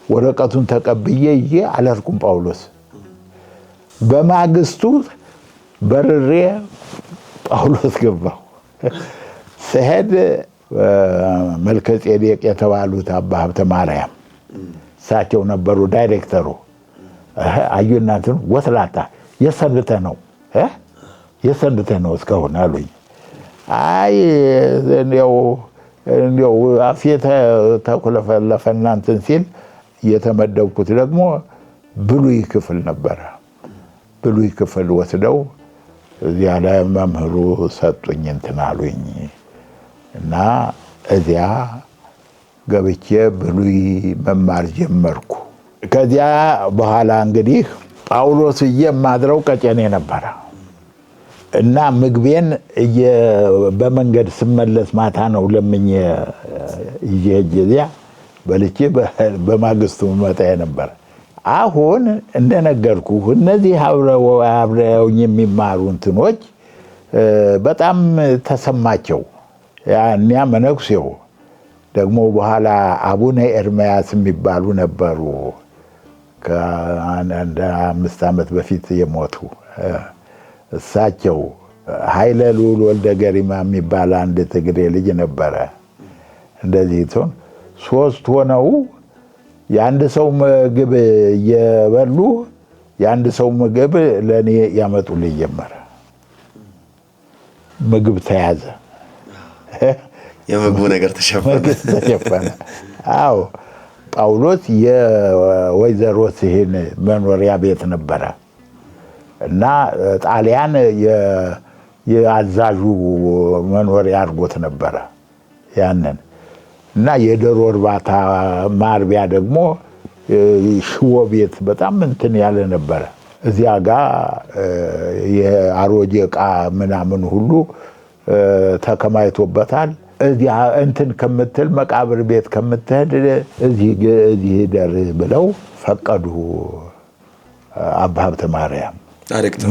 ወረቀቱን ተቀብዬ ይዤ አልሄድኩም ጳውሎስ። በማግስቱ በርሬ ጳውሎስ ገባሁ። ስሄድ መልከ ጼዴቅ የተባሉት አባ ሀብተ ማርያም እሳቸው ነበሩ ዳይሬክተሩ። አዩና እንትኑ ወስላታ የት ነው የት ነው እስካሁን አሉኝ። አይ እንዲያው እንዲያው አፌ ተኩለፈለፈና እንትን ሲል የተመደብኩት ደግሞ ብሉይ ክፍል ነበረ። ብሉይ ክፍል ወስደው እዚያ ላይ መምህሩ ሰጡኝ እንትን አሉኝ እና እዚያ ገብቼ ብሉይ መማር ጀመርኩ። ከዚያ በኋላ እንግዲህ ጳውሎስ የማድረው ቀጨኔ ነበረ እና ምግቤን በመንገድ ስመለስ ማታ ነው ለምኜ ይዤ ሄጄ እዚያ በልቼ በማግስቱ መጣ ነበር። አሁን እንደነገርኩህ እነዚህ አብረውኝ የሚማሩ እንትኖች በጣም ተሰማቸው። እኒያ መነኩሴው ደግሞ በኋላ አቡነ ኤርምያስ የሚባሉ ነበሩ፣ ከአንድ 5 ዓመት በፊት የሞቱ እሳቸው፣ ኃይለ ልዑል ወልደ ገሪማ የሚባል አንድ ትግሬ ልጅ ነበረ። እንደዚህ ሲሆን 3 ሆነው የአንድ ሰው ምግብ እየበሉ የአንድ ሰው ምግብ ለኔ ያመጡልኝ ጀመረ። ምግብ ተያዘ። የምግቡ ነገር ተሸፈነ። ምግብ ተሸፈነ። አዎ ጳውሎስ የወይዘሮ ስሂን መኖሪያ ቤት ነበረ እና ጣሊያን የአዛዡ መኖሪያ አድርጎት ነበረ ያንን። እና የዶሮ እርባታ ማርቢያ ደግሞ ሽቦ ቤት በጣም እንትን ያለ ነበረ። እዚያ ጋር የአሮጌ ዕቃ ምናምን ሁሉ ተከማይቶበታል። እዚያ እንትን ከምትል መቃብር ቤት ከምትሄድ እዚህ ደር ብለው ፈቀዱ አባ ሀብተ ማርያም።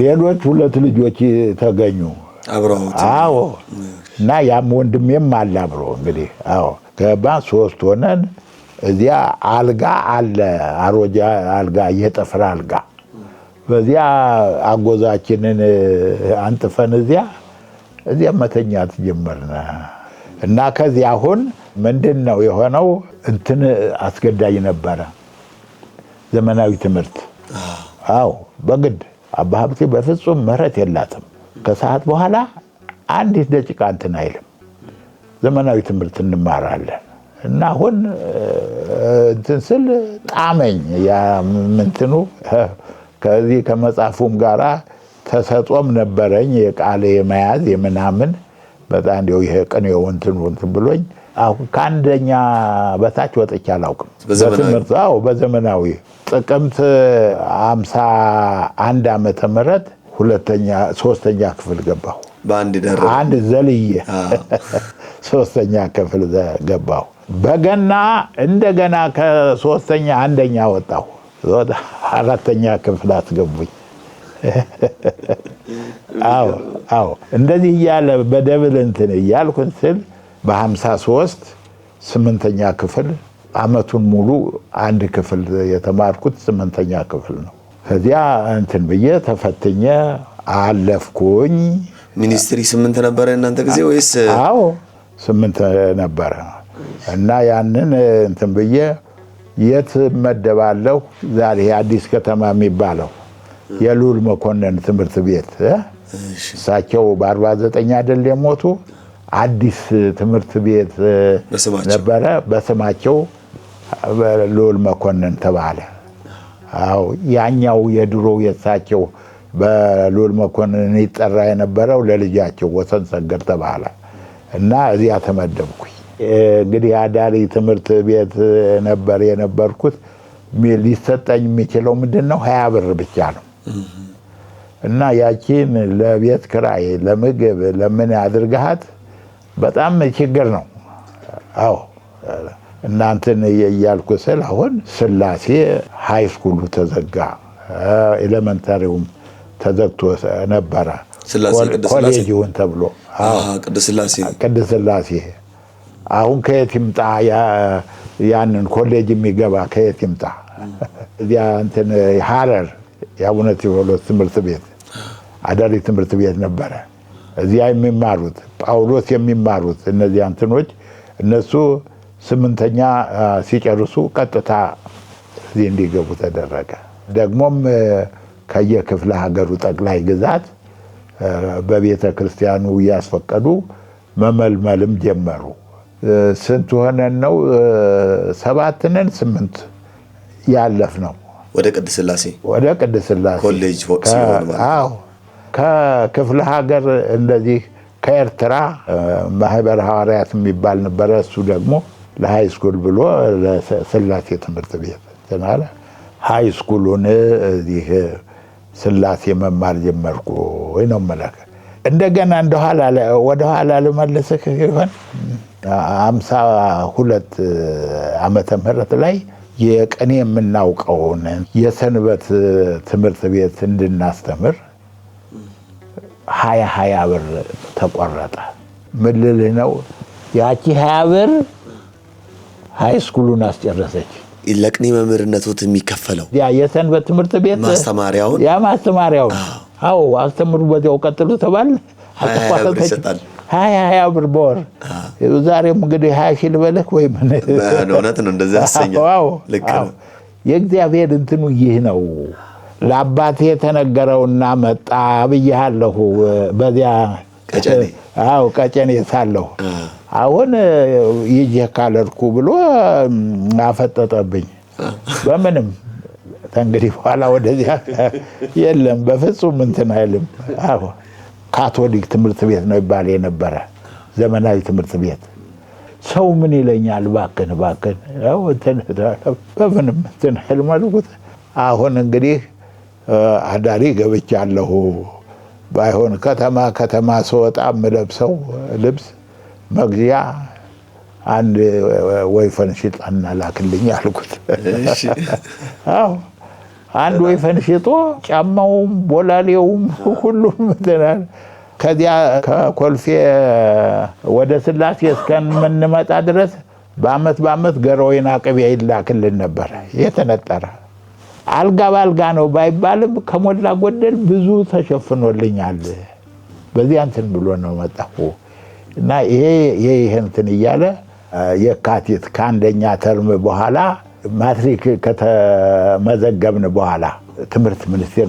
ሌሎች 2 ልጆች ተገኙ አብረውት። አዎ እና ያም ወንድሜም አለ አብሮ እንግዲህ። አዎ ገባ 3 ሆነን እዚያ አልጋ አለ፣ አሮጌ አልጋ፣ የጠፍር አልጋ። በዚያ አጎዛችንን አንጥፈን እዚያ መተኛት ጀመርን። እና ከዚያ አሁን ምንድነው የሆነው? እንትን አስገዳጅ ነበረ ዘመናዊ ትምህርት። አዎ በግድ አባ ሀብቴ በፍጹም ምህረት የላትም። ከሰዓት በኋላ አንዲት ደቂቃ እንትን አይልም። ዘመናዊ ትምህርት እንማራለን። እና አሁን እንትን ስል ጣመኝ ያ ምንትኑ ከዚህ ከመጻፉም ጋራ ተሰጦም ነበረኝ የቃል የመያዝ የምናምን በጣም እንደው ይሄ ቅኔው እንትን እንትን ብሎኝ አሁን ከአንደኛ በታች ወጥቼ አላውቅም። በዘመናዊ? በትምህርት አዎ በዘመናዊ ጥቅምት 51 ዓመተ ምህረት 3ኛ ክፍል ገባሁ። በአንድ ደረጃ አንድ ዘልዬ 3ኛ ክፍል ገባሁ። በገና እንደገና ከሶስተኛ አንደኛ ወጣሁ። 4ኛ ክፍል አስገቡኝ። አዎ አዎ እንደዚህ እያለ በደብል እንትን እያልኩ ስል በሃምሳ ሶስት ስምንተኛ ክፍል አመቱን ሙሉ አንድ ክፍል የተማርኩት 8ኛ ክፍል ነው። ከዚያ እንትን ብዬ ተፈትኜ አለፍኩኝ። ሚኒስትሪ 8 ነበረ እናንተ ጊዜ ወይስ? አዎ 8 ነበረ። እና ያንን እንትን ብዬ የት እመደባለሁ? ዛሬ አዲስ ከተማ የሚባለው የልዑል መኮንን ትምህርት ቤት እሳቸው በአርባ ዘጠኝ አይደል የሞቱ? አዲስ ትምህርት ቤት በስማቸው። ነበረ፣ በስማቸው ልዑል መኮንን ተባለ። አዎ ያኛው የድሮው የእሳቸው በልዑል መኮንን ይጠራ የነበረው ለልጃቸው ወሰን ሰገድ ተባለ እና እዚያ ተመደብኩኝ። እንግዲህ አዳሪ ትምህርት ቤት ነበር የነበርኩት። ሊሰጠኝ የሚችለው ምንድነው? 20 ብር ብቻ ነው። እና ያቺን ለቤት ክራይ ለምግብ ለምን አድርገሃት በጣም ችግር ነው። አዎ እናንተን እያልኩ ስል አሁን ስላሴ ሃይ ስኩሉ ተዘጋ፣ ኤሌመንተሪውም ተዘግቶ ነበረ። ስላሴ ቅድስት ስላሴ? ኮሌጅ ይሁን ተብሎ። አዎ። ቅድስት ስላሴ። ቅድስት ስላሴ። አሁን ከየት ይምጣ ያንን ኮሌጅ የሚገባ ከየት ይምጣ? እዚያ እንትን ሐረር የአቡነ ቴዎፍሎስ ትምህርት ቤት አዳሪ ትምህርት ቤት ነበረ። እዚያ የሚማሩት ጳውሎስ የሚማሩት እነዚያ እንትኖች እነሱ 8ኛ ሲጨርሱ ቀጥታ እዚህ እንዲገቡ ተደረገ። ደግሞም ከየክፍለ ሀገሩ ጠቅላይ ግዛት በቤተ ክርስቲያኑ እያስፈቀዱ መመልመልም ጀመሩ። ስንት ሆነን ነው? 7 ነን 8 ያለፍነው። ወደ ቅድስት ስላሴ? ወደ ቅድስት ስላሴ ኮሌጅ ሲሆን ማለት ነው። አዎ ከክፍለ ሀገር እንደዚህ ከኤርትራ ማህበር ሐዋርያት የሚባል ነበረ። እሱ ደግሞ ለሃይ ስኩል ብሎ ለስላሴ ትምህርት ቤት እንትን አለ። ሃይ ስኩሉን እዚህ ስላሴ መማር ጀመርኩ ነው የምልህ። እንደገና እንደኋላ ወደኋላ ልመልስህ ይሆን 52 ዓመተ ምህረት ላይ የቅኔ የምናውቀውን የሰንበት ትምህርት ቤት እንድናስተምር 20 20 ብር ተቆረጠ። ምን ልልህ ነው? ያቺ 20 ብር high school ኡን አስጨረሰች። ለቅኔ መምህርነቶት የሚከፈለው ያ የሰንበት ትምህርት ቤት ማስተማሪያውን ያ ማስተማሪያውን፣ አዎ፣ አስተምሩ፣ በዚያው ቀጥሉ ተባል። 20 20 ብር ይሰጣል። 20 20 ብር በወር። ዛሬም እንግዲህ 20,000 ልበልህ ወይ ምን? እውነት ነው፣ እንደዚያ ያሰኛል። ልክ ነው። የእግዚአብሔር እንትኑ ይህ ነው። ለአባቴ የተነገረውና መጣ ብዬሃለሁ። በዚያ ቀጨኔ። አዎ፣ ቀጨኔ ሳለሁ አሁን ይዤ ካለርኩ ብሎ አፈጠጠብኝ። በምንም ከእንግዲህ በኋላ ወደዚያ የለም፣ በፍጹም እንትን አይልም። አዎ፣ ካቶሊክ ትምህርት ቤት ነው ይባል የነበረ ዘመናዊ ትምህርት ቤት። ሰው ምን ይለኛል? እባክህን እባክህን፣ በምንም እንትን አይልም አልኩት። አሁን እንግዲህ አዳሪ ገብቻለሁ። ባይሆን ከተማ ከተማ ስወጣ የምለብሰው ልብስ መግዣ አንድ ወይፈን ሽጣና ላክልኝ አልኩት። አዎ፣ አንድ ወይፈን ሽጦ ጫማውም ቦላሌውም ሁሉም እንትን። ከዚያ ከኮልፌ ወደ ስላሴ እስከምንመጣ ድረስ በአመት በአመት ገሮይን አቅቤ ይላክልን ነበር የተነጠረ። አልጋ በአልጋ ነው ባይባልም ከሞላ ጎደል ብዙ ተሸፍኖልኛል። በዚያ እንትን ብሎ ነው መጣሁ እና ይሄ ይሄ እንትን እያለ የካቲት ከአንደኛ term በኋላ፣ ማትሪክ ከተመዘገብን በኋላ ትምህርት ሚኒስቴር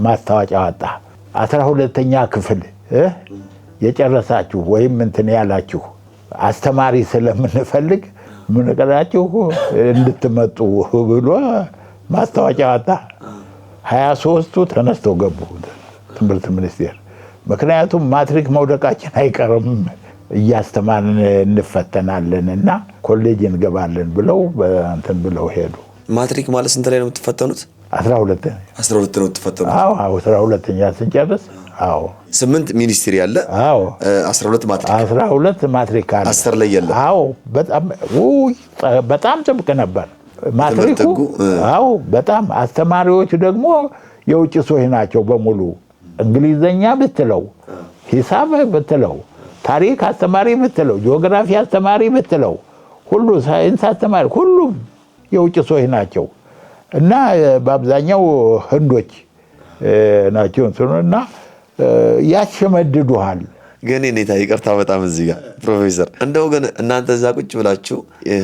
ማስታወቂያ ወጣ። 12ኛ ክፍል የጨረሳችሁ ወይም እንትን ያላችሁ አስተማሪ ስለምንፈልግ ምንቀራችሁ እንድትመጡ ብሎ ማስታወቂያ ወጣ። 23ቱ ተነስተው ገቡ ትምህርት ሚኒስቴር። ምክንያቱም ማትሪክ መውደቃችን አይቀርም፣ እያስተማርን እንፈተናለን እና ኮሌጅ እንገባለን ብለው እንትን ብለው ሄዱ። ማትሪክ ማለት ስንት ላይ ነው የምትፈተኑት? 12። 12 ነው የምትፈተኑት? አዎ፣ 12ኛ ስንጨርስ፣ አዎ። 8 ሚኒስትሪ አለ። አዎ። 12 ማትሪክ። 12 ማትሪክ አለ። 10 ላይ የለም። አዎ፣ በጣም ውይ፣ በጣም ጥብቅ ነበር ማትሪኩ። ህጉ፣ አዎ፣ በጣም። አስተማሪዎቹ ደግሞ የውጭ ሰዎች ናቸው በሙሉ። እንግሊዘኛ ብትለው፣ ሂሳብ ብትለው፣ ታሪክ አስተማሪ ብትለው፣ ጂኦግራፊ አስተማሪ ብትለው፣ ሁሉ ሳይንስ አስተማሪ ሁሉም የውጭ ሰዎች ናቸው እና በአብዛኛው ህንዶች ናቸው እንትኑ እና ያሸመድዱሃል። ግን እኔታ ይቅርታ በጣም እዚህ ጋር ፕሮፌሰር፣ እንደው ግን እናንተ እዛ ቁጭ ብላችሁ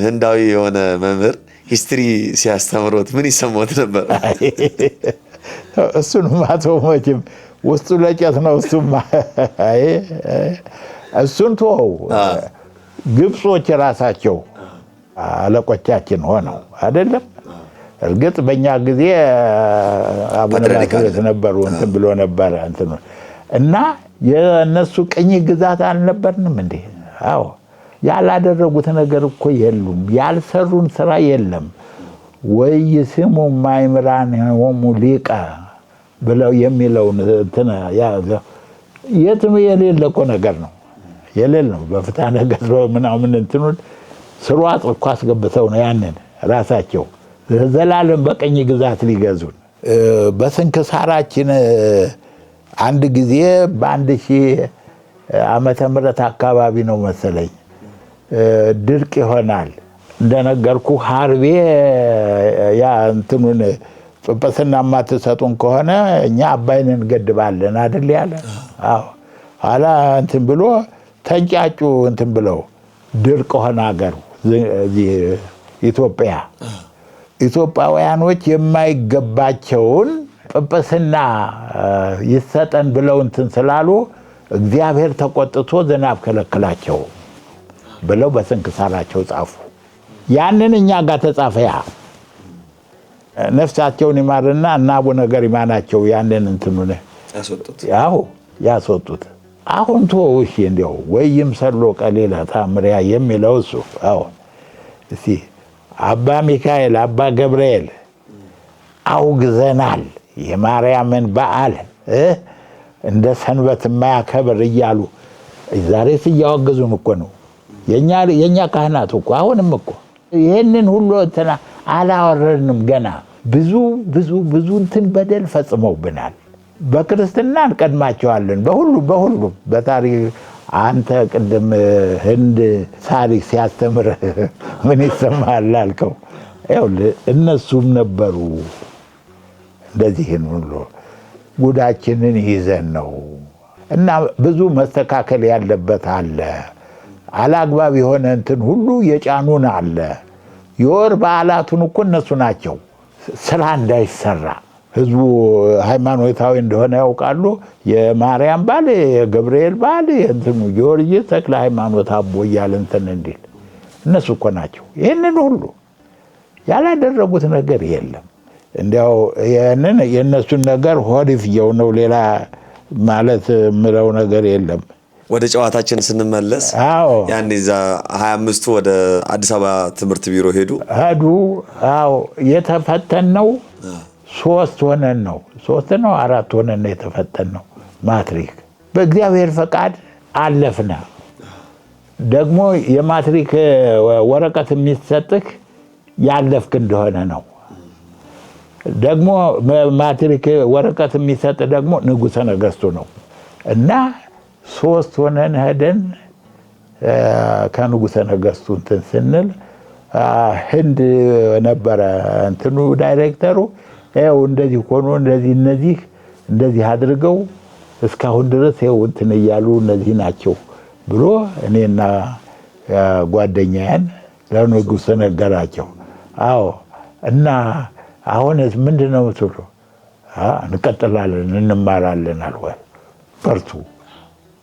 ህንዳዊ የሆነ መምህር history ሲያስተምሮት ምን ይሰማዎት ነበር? እሱንማ ተው፣ መቼም ውስጡ ለጨት ነው። እሱማ አይ፣ እሱን ተወው። ግብጾች ራሳቸው አለቆቻችን ሆነው አይደለም። እርግጥ በእኛ ጊዜ አቡነ ፓትርያርክ ባስልዮስ ነበሩ፣ እንትን ብሎ ነበረ እንትን እና የእነሱ ቅኝ ግዛት አልነበርንም እንዴ? አዎ፣ ያላደረጉት ነገር እኮ የሉም። ያልሰሩን ስራ የለም። ወኢይስሙ ማእምራኒሆሙ ሊቀ ብለው የሚለውን እንትን የትም የሌለ እኮ ነገር ነው። የሌለ ነው። በፍትሐ ነገሥት ምናምን እንትኑን ስርዋጽ እኮ አስገብተው ነው ያንን ራሳቸው ዘላለም በቀኝ ግዛት ሊገዙን። በስንክሳራችን አንድ ጊዜ በ1000 ዓመተ ምህረት አካባቢ ነው መሰለኝ ድርቅ ይሆናል። እንደነገርኩ ሀርቤ ያ እንትኑን ጵጵስና የማትሰጡን ከሆነ እኛ አባይን እንገድባለን አይደል ያለ። አዎ፣ ኋላ እንትን ብሎ ተንጫጩ፣ እንትን ብለው ድርቅ ሆነ ሀገሩ እዚህ ኢትዮጵያ። ኢትዮጵያውያኖች የማይገባቸውን ጵጵስና ይሰጠን ብለው እንትን ስላሉ እግዚአብሔር ተቆጥቶ ዝናብ ከለከላቸው ብለው በስንክሳራቸው ጻፉ። ያንን እኛ ጋር ተጻፈ። ያ ነፍሳቸውን ይማርና እና አቡነ ገሪማ ናቸው ያንን እንትኑን ያስወጡት። ያው ያስወጡት። አሁን ተወው እሺ፣ እንዲያው ወይም ሰሎ ቀሊለ ታምሪያ የሚለው እሱ፣ አዎ፣ እስቲ አባ ሚካኤል፣ አባ ገብርኤል አውግዘናል የማርያምን በዓል እንደ ሰንበት የማያከብር እያሉ ዛሬስ እያወገዙን እኮ ነው። የኛ ካህናት እኮ አሁንም እኮ ይሄንን ሁሉ እንትና አላወረድንም። ገና ብዙ ብዙ ብዙ እንትን በደል ፈጽመውብናል። በክርስትና እንቀድማቸዋለን በሁሉ በሁሉ በታሪክ። አንተ ቅድም ህንድ ታሪክ ሲያስተምር ምን ይሰማሃል አልከው። ይኸውልህ እነሱም ነበሩ እንደዚህን ሁሉ ጉዳችንን ይዘን ነው። እና ብዙ መስተካከል ያለበት አለ። አላግባብ የሆነ እንትን ሁሉ የጫኑን አለ። የወር በዓላቱን እኮ እነሱ ናቸው ስራ እንዳይሰራ። ህዝቡ ሃይማኖታዊ እንደሆነ ያውቃሉ። የማርያም ባል፣ የገብርኤል ባል፣ የእንትኑ ጊዮርጊስ ተክለ ሃይማኖት አቦ እያለ እንትን እንዲል እነሱ እኮ ናቸው። ይህንን ሁሉ ያላደረጉት ነገር የለም። እንዲያው ይህንን የእነሱን ነገር ሆዲፍየው ነው፣ ሌላ ማለት የምለው ነገር የለም። ወደ ጨዋታችን ስንመለስ ያኔ እዛ 25ቱ ወደ አዲስ አበባ ትምህርት ቢሮ ሄዱ። አዎ የተፈተነው 3 ሆነን ነው። 3 ነው 4 ሆነን ነው የተፈተነው ማትሪክ። በእግዚአብሔር ፈቃድ አለፍና ደግሞ የማትሪክ ወረቀት የሚሰጥህ ያለፍክ እንደሆነ ነው። ደግሞ ማትሪክ ወረቀት የሚሰጥ ደግሞ ንጉሠ ነገሥቱ ነው። እና 3 ሆነን ሄደን ከንጉሠ ነገሥቱ እንትን ስንል ህንድ ነበረ እንትኑ ዳይሬክተሩ። ያው እንደዚህ ሆኖ እንደዚህ እነዚህ እንደዚህ አድርገው እስካሁን ድረስ ያው እንትን እያሉ እነዚህ ናቸው ብሎ እኔና ጓደኛዬን ለንጉሠ ነገራቸው። አዎ እና አሁንስ ምንድነው የምትሉ? እንቀጥላለን እንማራለን አሉ። በርቱ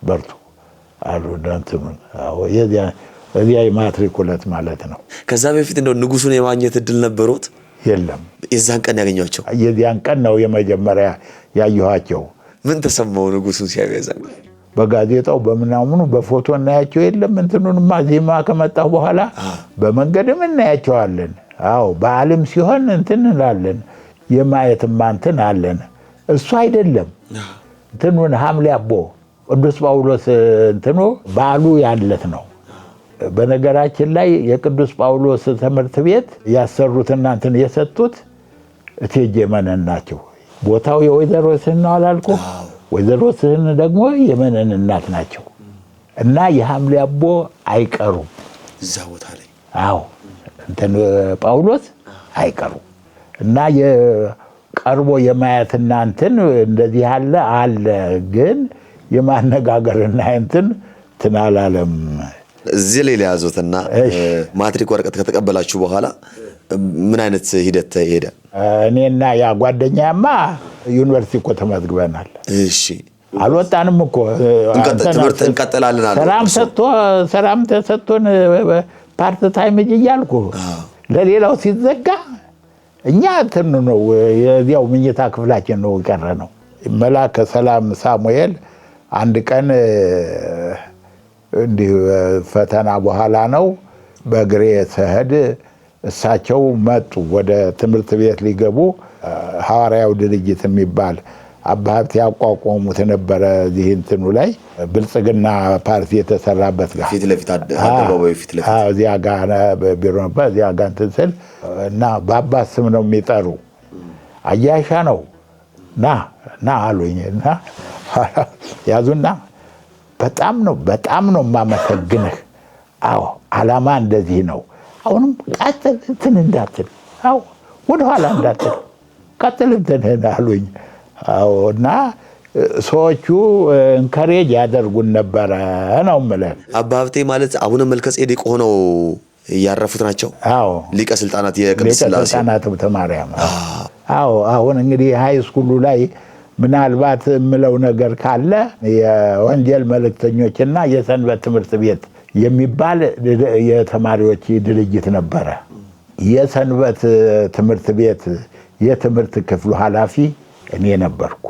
በርቱ አሉ። እንትኑን አዎ የዚያ የማትሪክ ዕለት ማለት ነው። ከዛ በፊት እንደው ንጉሱን የማግኘት እድል ነበሮት? የለም። የዛን ቀን ያገኟቸው? የዚያን ቀን ነው የመጀመሪያ ያየኋቸው። ምን ተሰማው ንጉሱን ሲያዩ የዛን ቀን? በጋዜጣው በምናምኑ በፎቶ እናያቸው የለም። እንትኑንማ ዜማ ከመጣሁ በኋላ በመንገድም እናያቸዋለን። አዎ በዓልም ሲሆን እንትን እንላለን፣ የማየትማ እንትን አለን። እሱ አይደለም እንትኑን ሐምሌ አቦ ቅዱስ ጳውሎስ እንትኑ በዓሉ ያለት ነው። በነገራችን ላይ የቅዱስ ጳውሎስ ትምህርት ቤት ያሰሩትና እንትን የሰጡት እቴጌ መነን ናቸው። ቦታው የወይዘሮ ስህን ነው አላልኩህ? ወይዘሮ ስህን ደግሞ የመነን እናት ናቸው። እና የሐምሌ አቦ አይቀሩም እዛ ቦታ ላይ። አዎ እንትን ጳውሎስ አይቀሩም። እና የቀርቦ የማየትና እንትን እንደዚህ ያለ አለ፣ ግን የማነጋገርና እንትን ትናላለም። እዚህ ላይ ያዙትና ማትሪክ ወረቀት ከተቀበላችሁ በኋላ ምን አይነት ሂደት ተሄደ? እኔና ያ ጓደኛማ ዩኒቨርሲቲ እኮ ተመዝግበናል። እሺ አልወጣንም እኮ። ትምህርት እንቀጥላለን አሉ። ሰላም ተሰጥቶን part time እያልኩ ለሌላው ሲዘጋ እኛ እንትን ነው የዚያው ምኝታ ክፍላችን ነው የቀረነው። መላከ ሰላም ሳሙኤል አንድ ቀን እንዲህ ፈተና በኋላ ነው በእግሬ ስሄድ እሳቸው መጡ ወደ ትምህርት ቤት ሊገቡ። ሐዋርያው ድርጅት የሚባል አባ ሀብቴ ያቋቋሙት ነበረ። እዚህ እንትኑ ላይ ብልጽግና ፓርቲ የተሰራበት ጋር ፊት ለፊት አደባባዩ ፊት ለፊት። አዎ፣ እዚያ ጋር ቢሮ ነበር። እዚያ ጋር እንትን ስል እና በአባት ስም ነው የሚጠሩ። አያሻ ነው ና ና አሉኝ። እና ያዙና በጣም ነው የማመሰግንህ። አዎ ዓላማ እንደዚህ ነው። አሁንም ቀጥል እንትን እንዳትል፣ አዎ ወደ ኋላ እንዳትል፣ ቀጥል እንትን አሉኝ። አዎ እና ሰዎቹ እንከሬጅ ያደርጉን ነበረ ነው የምልህ። አባ ሀብቴ ማለት አቡነ መልከ ጼዴቅ ሆነው ያረፉት ናቸው። አዎ ሊቀ ስልጣናት የቅድስት ሊቀ ስላሴ ስልጣናት ሀብተ ማርያም። አዎ አሁን እንግዲህ high school ኡ ላይ ምናልባት የምለው ነገር ካለ የወንጌል መልእክተኞችና የሰንበት ትምህርት ቤት የሚባል የተማሪዎች ድርጅት ነበረ። የሰንበት ትምህርት ቤት የትምህርት ክፍሉ ኃላፊ እኔ ነበርኩ።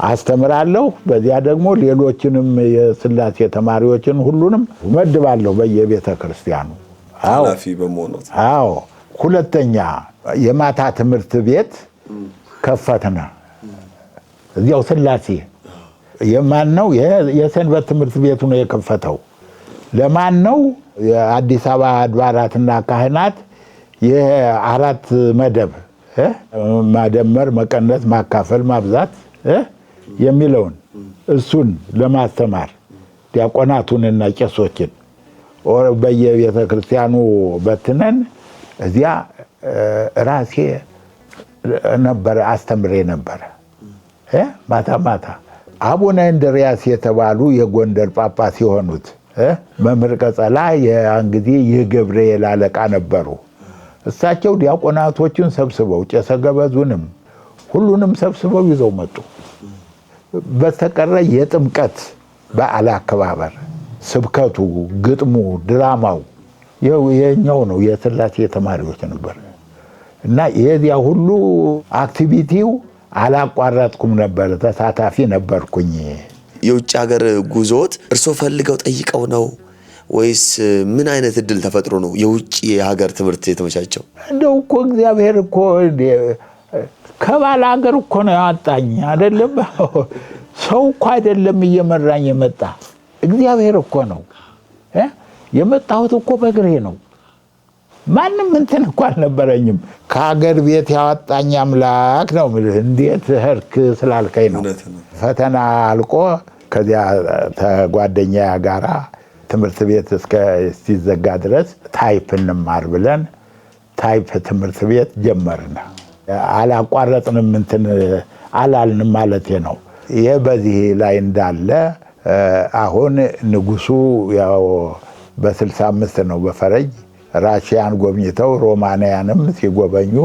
አስተምራለሁ። በዚያ ደግሞ ሌሎችንም የስላሴ ተማሪዎችን ሁሉንም መድባለሁ በየቤተ ክርስቲያኑ። አዎ ኃላፊ በመሆኑ። አዎ ሁለተኛ የማታ ትምህርት ቤት ከፈትነ። እዚያው ስላሴ የማን ነው? የሰንበት ትምህርት ቤቱ ነው የከፈተው። ለማን ነው? የአዲስ አበባ አድባራትና ካህናት የአራት መደብ ማደመር፣ መቀነስ፣ ማካፈል፣ ማብዛት የሚለውን እሱን ለማስተማር ዲያቆናቱንና ቄሶችን በየቤተ ክርስቲያኑ በትነን እዚያ ራሴ ነበረ አስተምሬ ነበረ። ማታ ማታ አቡነ እንድርያስ የተባሉ የጎንደር ጳጳስ የሆኑት መምህር ቀጸላ ያን ጊዜ የገብርኤል አለቃ ነበሩ። እሳቸው ዲያቆናቶችን ሰብስበው ቄሰ ገበዙንም ሁሉንም ሰብስበው ይዘው መጡ። በስተቀረ የጥምቀት በዓል አከባበር ስብከቱ፣ ግጥሙ፣ ድራማው የኛው ነው፣ የስላሴ ተማሪዎች ነበር። እና የዚያ ሁሉ activity ው አላቋረጥኩም ነበር፣ ተሳታፊ ነበርኩኝ። የውጭ ሀገር ጉዞት እርሶ ፈልገው ጠይቀው ነው ወይስ ምን አይነት እድል ተፈጥሮ ነው የውጭ ሀገር ትምህርት የተመቻቸው? እንደው እኮ እግዚአብሔር እኮ ከባል ሀገር እኮ ነው ያወጣኝ አይደለም። ሰው እኮ አይደለም እየመራኝ የመጣ እግዚአብሔር እኮ ነው። የመጣሁት እኮ በእግሬ ነው። ማንም እንትን እኮ አልነበረኝም። ከሀገር ቤት ያወጣኝ አምላክ ነው የምልህ። እንዴት ሄድክ ስላልከኝ ነው። ፈተና አልቆ ከዚያ ተጓደኛ ጋራ ትምህርት ቤት እስከ ሲዘጋ ድረስ type እንማር ብለን type ትምህርት ቤት ጀመርን። አላቋረጥንም፣ እንትን አላልንም ማለቴ ነው። ይሄ በዚህ ላይ እንዳለ አሁን ንጉሱ ያው በ65 ነው በፈረጅ ራሽያን ጎብኝተው ሮማንያንም ሲጎበኙ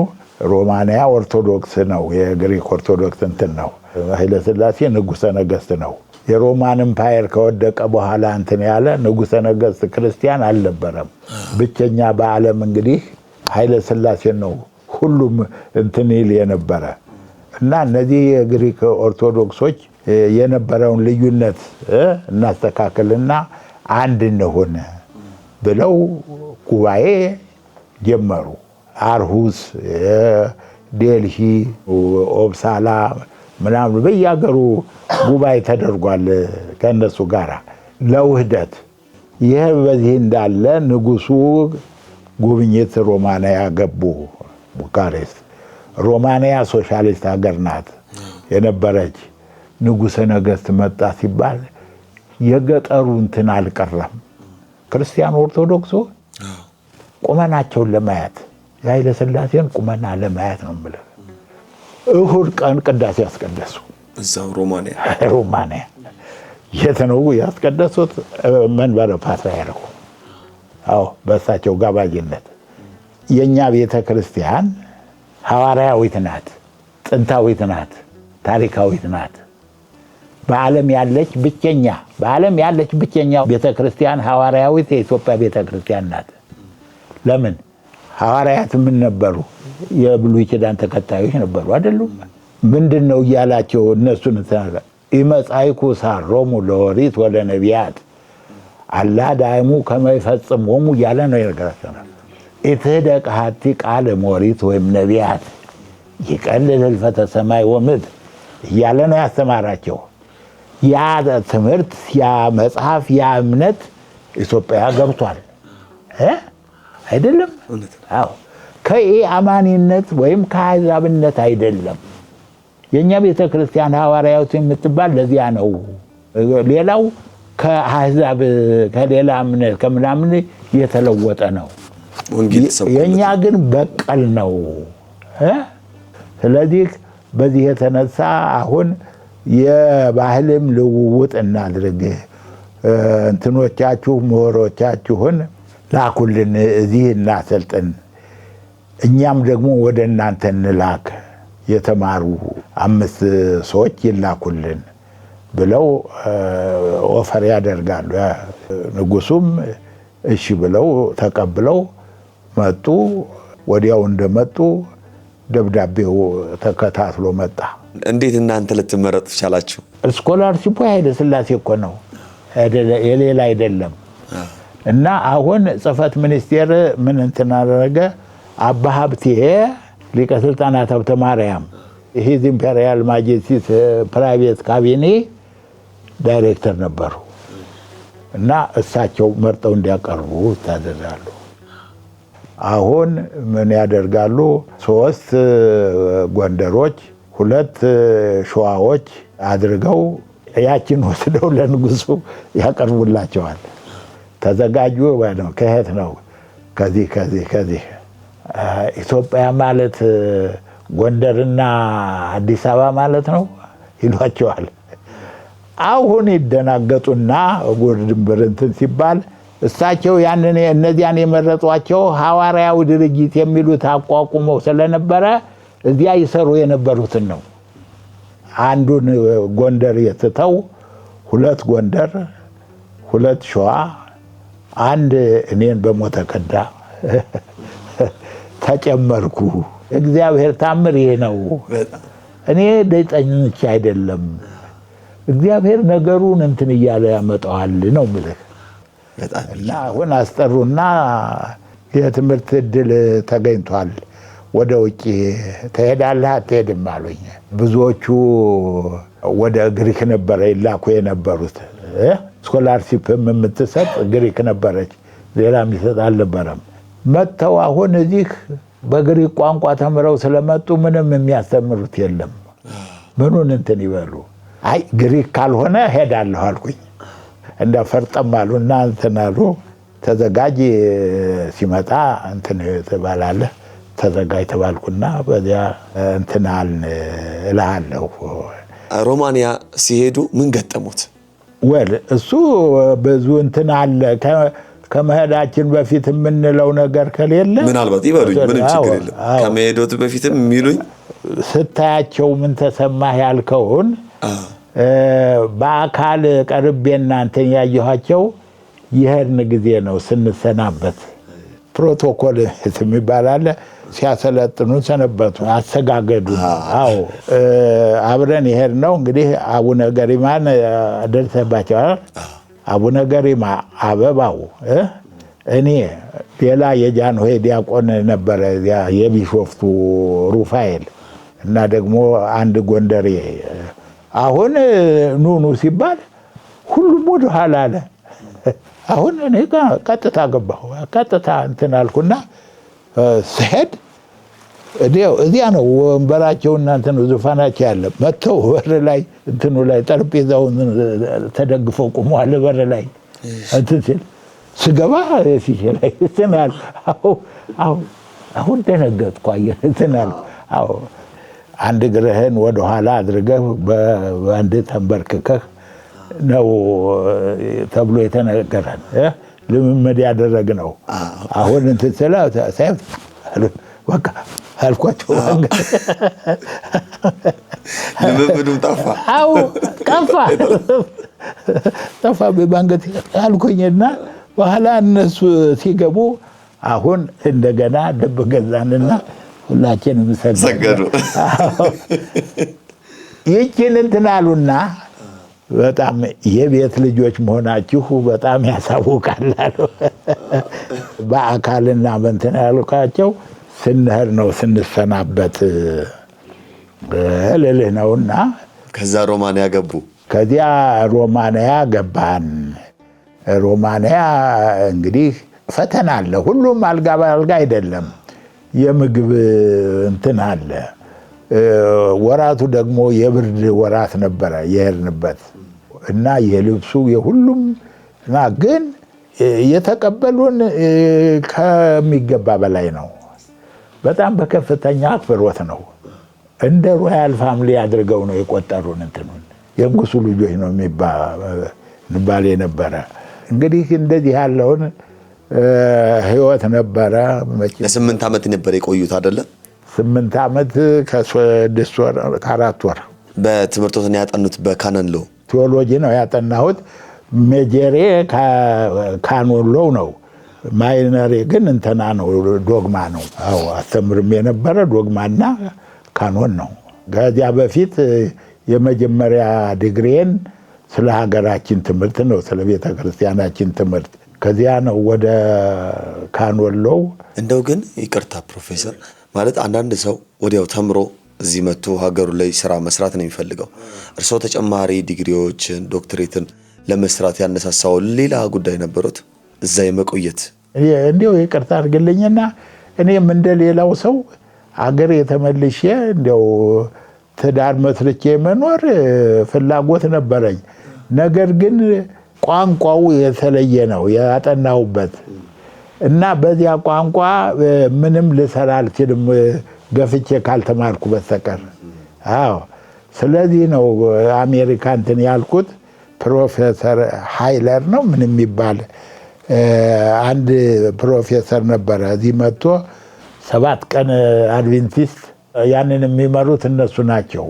ሮማንያ ኦርቶዶክስ ነው፣ የግሪክ ኦርቶዶክስ እንትን ነው። ኃይለ ሥላሴ ንጉሰ ነገስት ነው። የ Roman Empire ከወደቀ በኋላ እንትን ያለ ንጉሰ ነገስት ክርስቲያን አልነበረም። ብቸኛ በዓለም እንግዲህ ኃይለ ሥላሴ ነው ሁሉም እንትን ይል የነበረ። እና እነዚህ የግሪክ ኦርቶዶክሶች የነበረውን ልዩነት እናስተካክልና አንድ እንሁን ብለው ጉባኤ ጀመሩ። አርሁስ፣ ዴልሂ፣ ኦብሳላ ምናምን በየሀገሩ ጉባኤ ተደርጓል ከእነሱ ጋር ለውህደት። ይህ በዚህ እንዳለ ንጉሱ ጉብኝት ሮማንያ ገቡ። ቡካሬስት ሮማንያ ሶሻሊስት ሀገር ናት የነበረች። ንጉሰ ነገስት መጣ ሲባል የገጠሩ እንትን አልቀረም። ክርስቲያን ኦርቶዶክሱ ቁመናቸውን ለማየት የኃይለ ሥላሴን ቁመና ለማየት ነው የምልህ። እሁድ ቀን ቅዳሴ ያስቀደሱ እዛው ሮማንያ። ሮማንያ የት ነው ያስቀደሱት? መንበረ ፓትርያርኩ። አዎ በእሳቸው ጋባዥነት። የኛ ቤተክርስቲያን ሐዋርያዊት ናት፣ ጥንታዊት ናት፣ ታሪካዊት ናት። በዓለም ያለች ብቸኛ በዓለም ያለች ብቸኛ ቤተክርስቲያን ሐዋርያዊት የኢትዮጵያ ቤተክርስቲያን ናት። ለምን? ሐዋርያት ምን ነበሩ? የብሉይ ኪዳን ተከታዮች ነበሩ አይደሉም? ምንድነው እያላቸው እነሱን ኢመጻይኩ ሳሮሙ ለኦሪት ወለነቢያት አላ ዳይሙ ከመይፈጽሞሙ እያለ ነው የነገራቸው። ኢትህደቅ ሀቲ ቃል እምኦሪት ወይም ነቢያት ይቀልል ህልፈተ ሰማይ ወምድር እያለ ነው ያስተማራቸው። ያ ትምህርት ያ መጽሐፍ ያ እምነት ኢትዮጵያ ገብቷል አይደለም? አዎ። ከኢአማኒነት ወይም ከአሕዛብነት አይደለም። የኛ ቤተክርስቲያን ሐዋርያዊት የምትባል ለዚያ ነው። ሌላው ከአሕዛብ ከሌላ እምነት ከምናምን የተለወጠ ነው። የኛ ግን በቀል ነው። ስለዚህ በዚህ የተነሳ አሁን የባህልም ልውውጥ እናድርግ፣ እንትኖቻችሁ ምሁሮቻችሁን ላኩልን፣ እዚህ እናሰልጥን፣ እኛም ደግሞ ወደ እናንተ እንላክ፣ የተማሩ 5 ሰዎች ይላኩልን ብለው offer ያደርጋሉ። ንጉሱም እሺ ብለው ተቀብለው መጡ። ወዲያው እንደመጡ ደብዳቤው ተከታትሎ መጣ። እንዴት እናንተ ልትመረጡ ቻላችሁ? scholarship ኡ ኃይለ ሥላሴ እኮ ነው፣ የሌላ አይደለም። እና አሁን ጽሕፈት ሚኒስቴር ምን እንትን አደረገ? አባ ሀብቴ ሊቀ ስልጣናት ሀብተ ማርያም His Imperial Majesty's Private Cabinet ዳይሬክተር ነበሩ እና እሳቸው መርጠው እንዲያቀርቡ ይታዘዛሉ። አሁን ምን ያደርጋሉ? 3 ጎንደሮች፣ 2 ሸዋዎች አድርገው ያችን ወስደው ለንጉሱ ያቀርቡላቸዋል። ተዘጋጁ ነው። ከየት ነው? ከዚህ ከዚህ ከዚህ። ኢትዮጵያ ማለት ጎንደርና አዲስ አበባ ማለት ነው ይሏቸዋል። አሁን ይደናገጡና ጉድ ድንብር እንትን ሲባል እሳቸው ያንን እነዚያን የመረጧቸው ሐዋርያዊ ድርጅት የሚሉት አቋቁመው ስለነበረ እዚያ ይሰሩ የነበሩትን ነው። አንዱን ጎንደር የትተው 2 ጎንደር፣ 2 ሸዋ፣ 1 እኔን በሞተ ከዳ ተጨመርኩ። እግዚአብሔር ታምር ይሄ ነው። እኔ ደጠኝቼ አይደለም፣ እግዚአብሔር ነገሩን እንትን እያለ ያመጣዋል ነው የምልህ። እና አሁን አስጠሩና የትምህርት እድል ተገኝቷል፣ ወደ ውጪ ትሄዳለህ አትሄድም አሉኝ። ብዙዎቹ ወደ ግሪክ ነበረ ይላኩ የነበሩት። Scholarship ም የምትሰጥ ግሪክ ነበረች፣ ሌላ የሚሰጥ አልነበረም። መጥተው አሁን እዚህ በግሪክ ቋንቋ ተምረው ስለመጡ ምንም የሚያስተምሩት የለም። ምኑን እንትን ይበሉ። አይ ግሪክ ካልሆነ ሄዳለሁ አልኩኝ። እንደ ፈርጠም አሉና እንትን አሉ። ተዘጋጅ ሲመጣ እንትን ትባላለህ። ተዘጋጅ ተባልኩና በዚያ እንትን አልን እልሃለሁ። ሮማንያ ሲሄዱ ምን ገጠሙት? እሱ ብዙ እንትን አለ። ከመሄዳችን በፊት የምንለው ነገር ከሌለ ምናልባት ይበሉኝ፣ ምንም ችግር የለም። ከመሄዶት በፊትም የሚሉኝ ስታያቸው ምን ተሰማህ ያልከውን በአካል ቀርቤ እናንተን ያየኋቸው ይሄን ጊዜ ነው ስንሰናበት። ፕሮቶኮል የሚባል አለ። ሲያሰለጥኑ ሰነበቱ፣ አሰጋገዱ። አዎ አብረን ይሄድ ነው እንግዲህ አቡነ ገሪማን ደርሰባቸዋል። አቡነ ገሪማ አበባው፣ እኔ ሌላ የጃንሆይ ዲያቆን ነበረ የቢሾፍቱ ሩፋኤል እና ደግሞ አንድ ጎንደሬ። አሁን ኑኑ ሲባል ሁሉም ወደ ኋላ አለ። አሁን እኔ ቀጥታ ገባሁ። ቀጥታ እንትን አልኩና ስሄድ እዚያ ነው ወንበራቸውና እንትኑ ዙፋናቸው ያለ። መጥተው በር ላይ እንትኑ ላይ ጠረጴዛውን ተደግፈው ቆመዋል። በር ላይ እንትን ሲል ስገባ ፊቴ ላይ እንትን አሉ። አሁን ደነገጥኩ። አየህ እንትን አሉ። አዎ አንድ እግርህን ወደ ኋላ አድርገህ በአንድ ተንበርክከህ ነው ተብሎ የተነገረን። ልምምድ ያደረግነው። አሁን እንትን ስለ ሳይፍ በቃ አልኳቸው። ልምምዱም ጠፋ። አዎ ጠፋ። ጠፋ በአንገቴ አልኩኝና በኋላ እነሱ ሲገቡ አሁን እንደገና ልብ ገዛንና ሁላችንም ሰገዱ። ይህችን እንትን አሉና በጣም የቤት ልጆች መሆናችሁ በጣም ያሳውቃል አሉ። በአካልና በእንትን ያልኳቸው ስንሄድ ነው ስንሰናበት እልልህ ነውና። ከዛ ሮማንያ ገቡ። ከዚያ ሮማንያ ገባን። ሮማንያ እንግዲህ ፈተና አለ። ሁሉም አልጋ በአልጋ አይደለም። የምግብ እንትን አለ። ወራቱ ደግሞ የብርድ ወራት ነበረ የሄድንበት እና የልብሱ የሁሉም እና ግን የተቀበሉን ከሚገባ በላይ ነው። በጣም በከፍተኛ አክብሮት ነው። እንደ royal family አድርገው ነው የቆጠሩን። እንትኑን የንጉሱ ልጆች ነው የሚባል የነበረ። እንግዲህ እንደዚህ ያለውን ህይወት ነበረ። ለ8 ዓመት ነበር የቆዩት አይደለ? 8 ዓመት ከስድስት ወር ከአራት ወር። በትምህርቶት ነው ያጠኑት? በ canon law ቴዎሎጂ ነው ያጠናሁት። major ኤ canon law ነው። minor ኤ ግን እንትና ነው ዶግማ ነው። አዎ አስተምርም የነበረ ዶግማና canon ነው። ከዚያ በፊት የመጀመሪያ ዲግሪን ስለ ሀገራችን ትምህርት ነው፣ ስለ ቤተክርስቲያናችን ትምህርት። ከዚያ ነው ወደ canon law። እንደው ግን ይቅርታ ፕሮፌሰር፣ ማለት አንዳንድ ሰው ወዲያው ተምሮ እዚህ መጥቶ ሀገሩ ላይ ስራ መስራት ነው የሚፈልገው። እርስዎ ተጨማሪ ዲግሪዎችን ዶክትሬትን ለመስራት ያነሳሳው ሌላ ጉዳይ ነበሩት? እዛ የመቆየት እንዲያው ይቅርታ አድርግልኝና እኔም እንደሌላው ሰው አገሬ ተመልሼ እንዲያው ትዳር መስርቼ መኖር ፍላጎት ነበረኝ። ነገር ግን ቋንቋው የተለየ ነው ያጠናሁበት እና በዚያ ቋንቋ ምንም ልሰራ አልችልም ገፍቼ ካልተማርኩ በስተቀር። አዎ ስለዚህ ነው አሜሪካ እንትን ያልኩት። ፕሮፌሰር ሃይለር ነው ምን የሚባል አንድ ፕሮፌሰር ነበረ። እዚህ መጥቶ 7 ቀን አድቬንቲስት ያንን የሚመሩት እነሱ ናቸው።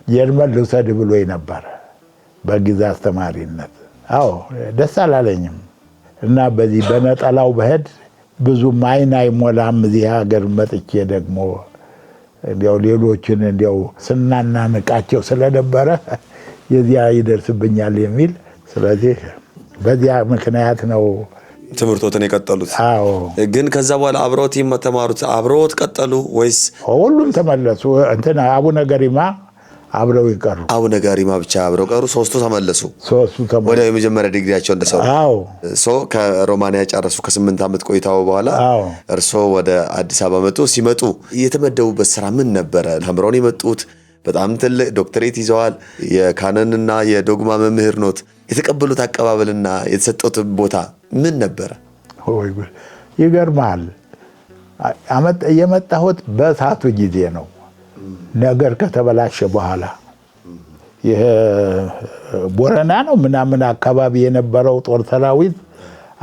ጀርመን ልውሰድ ብሎኝ ነበር በጊዜ አስተማሪነት። አዎ ደስ አላለኝም። እና በዚህ በነጠላው በሄድ ብዙም አይን አይሞላም። እዚህ ሀገር መጥቼ ደግሞ እንዲያው ሌሎችን እንዲያው ስናናንቃቸው ስለነበረ የዚያ ይደርስብኛል የሚል ስለዚህ በዚያ ምክንያት ነው ትምህርቶትን የቀጠሉት። አዎ። ግን ከዛ በኋላ አብረውት የተማሩት አብረውት ቀጠሉ ወይስ ሁሉም ተመለሱ? እንትን አቡነ ገሪማ አብረው ይቀሩ። አቡነ ገሪማ ብቻ አብረው ቀሩ። ሶስቱ ተመለሱ። ሶስቱ ተመለሱ። ወዲያው የመጀመሪያ ዲግሪያቸው እንደሰሩ። አዎ። ከሮማንያ ጨረሱ። ከ8 ዓመት ቆይታው በኋላ እርሶ ወደ አዲስ አበባ መጡ። ሲመጡ የተመደቡበት ስራ ምን ነበረ? ተምረው የመጡት በጣም ትልቅ ዶክትሬት ይዘዋል። የካነንና የዶግማ መምህር ኖት። የተቀበሉት አቀባበልና የተሰጠው ቦታ ምን ነበረ? ወይ ጉድ! ይገርማል። የመጣሁት በእሳቱ ጊዜ ነው። ነገር ከተበላሸ በኋላ ይሄ ቦረና ነው ምናምን አካባቢ የነበረው ጦር ሰራዊት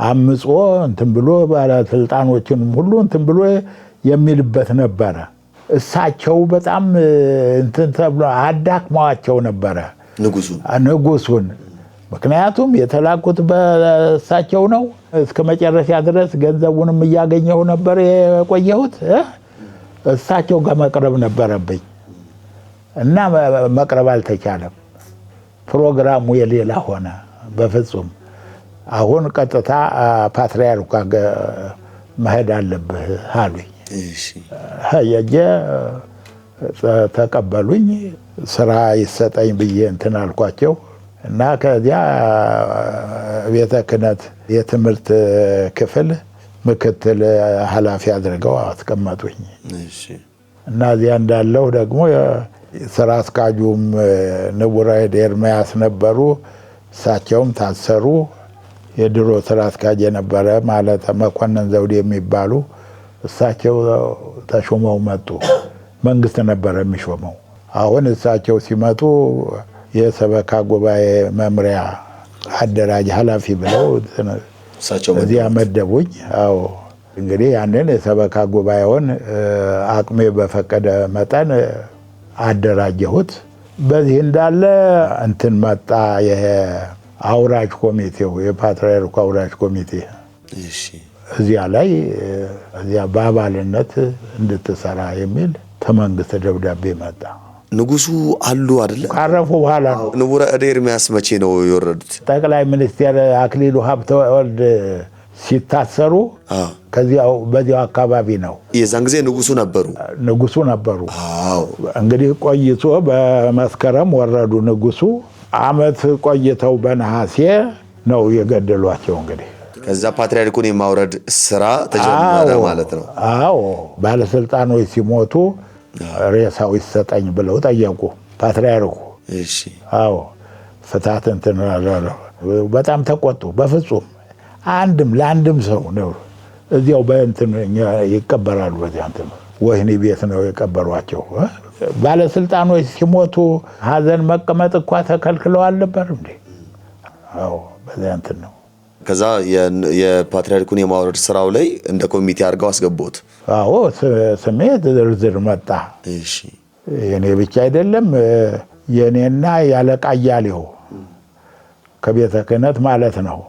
አምጾ እንትን ብሎ ባለስልጣኖችንም ሁሉ እንትን ብሎ የሚልበት ነበረ። እሳቸው በጣም እንትን ተብሎ አዳክመዋቸው ነበረ ንጉሱን። ምክንያቱም የተላኩት በእሳቸው ነው። እስከ መጨረሻ ድረስ ገንዘቡንም እያገኘሁ ነበር የቆየሁት። እሳቸው ጋር መቅረብ ነበረብኝ እና መቅረብ አልተቻለም። ፕሮግራሙ የሌላ ሆነ በፍጹም። አሁን ቀጥታ ፓትርያርኩ ጋር መሄድ አለብህ አሉኝ። ሄጄ ተቀበሉኝ። ስራ ይሰጠኝ ብዬ እንትን አልኳቸው እና ከዚያ ቤተ ክህነት የትምህርት ክፍል ምክትል ኃላፊ አድርገው አስቀመጡኝ። እና እዚያ እንዳለሁ ደግሞ ስራ አስኪያጁም ንቡረ እድ ኤርምያስ ነበሩ። እሳቸውም ታሰሩ። የድሮ ስራ አስኪያጅ የነበረ ማለት መኮንን ዘውዴ የሚባሉ እሳቸው ተሾመው መጡ። መንግስት ነበረ የሚሾመው። አሁን እሳቸው ሲመጡ የሰበካ ጉባኤ መምሪያ አደራጅ ኃላፊ ብለው እዚያ መደቡኝ። አዎ እንግዲህ ያንን የሰበካ ጉባኤውን አቅሜ በፈቀደ መጠን አደራጀሁት። በዚህ እንዳለ እንትን መጣ። ይሄ አውራጅ ኮሚቴው የፓትርያርኩ አውራጅ ኮሚቴ እዚያ ላይ እዚያ በአባልነት እንድትሰራ የሚል ተመንግስት ደብዳቤ መጣ። ንጉሱ አሉ አይደለ? ካረፉ በኋላ ነው። ንቡረ እድ ኤርምያስ መቼ ነው የወረዱት? ጠቅላይ ሚኒስቴር አክሊሉ ሀብተወልድ ሲታሰሩ ከዚያው በዚያው አካባቢ ነው። የዛን ጊዜ ንጉሱ ነበሩ። ንጉሱ ነበሩ። እንግዲህ ቆይቶ በመስከረም ወረዱ ንጉሱ። አመት ቆይተው በነሐሴ ነው የገደሏቸው። እንግዲህ ከዛ ፓትርያርኩን የማውረድ ስራ ተጀመረ ማለት ነው። አዎ ባለስልጣኖች ሲሞቱ ሬሳው ይሰጠኝ ብለው ጠየቁ ፓትርያርኩ። አዎ ፍታት እንትን በጣም ተቆጡ። በፍጹም አንድም ለአንድም ሰው ነው እዚያው በእንትን ይቀበራሉ። በዚያ እንትን ወህኒ ቤት ነው የቀበሯቸው። ባለስልጣኖች ሲሞቱ ሀዘን መቀመጥ እንኳ ተከልክለዋል ነበር እንዴ? አዎ በዚያ እንትን ነው። ከዛ የፓትርያርኩን የማውረድ ስራው ላይ እንደ ኮሚቴ አድርገው አስገቡት። አዎ ስሜ ዝርዝር መጣ። የኔ ብቻ አይደለም፣ የኔና ያለቃ አያሌው ከቤተ ክህነት ማለት ነው።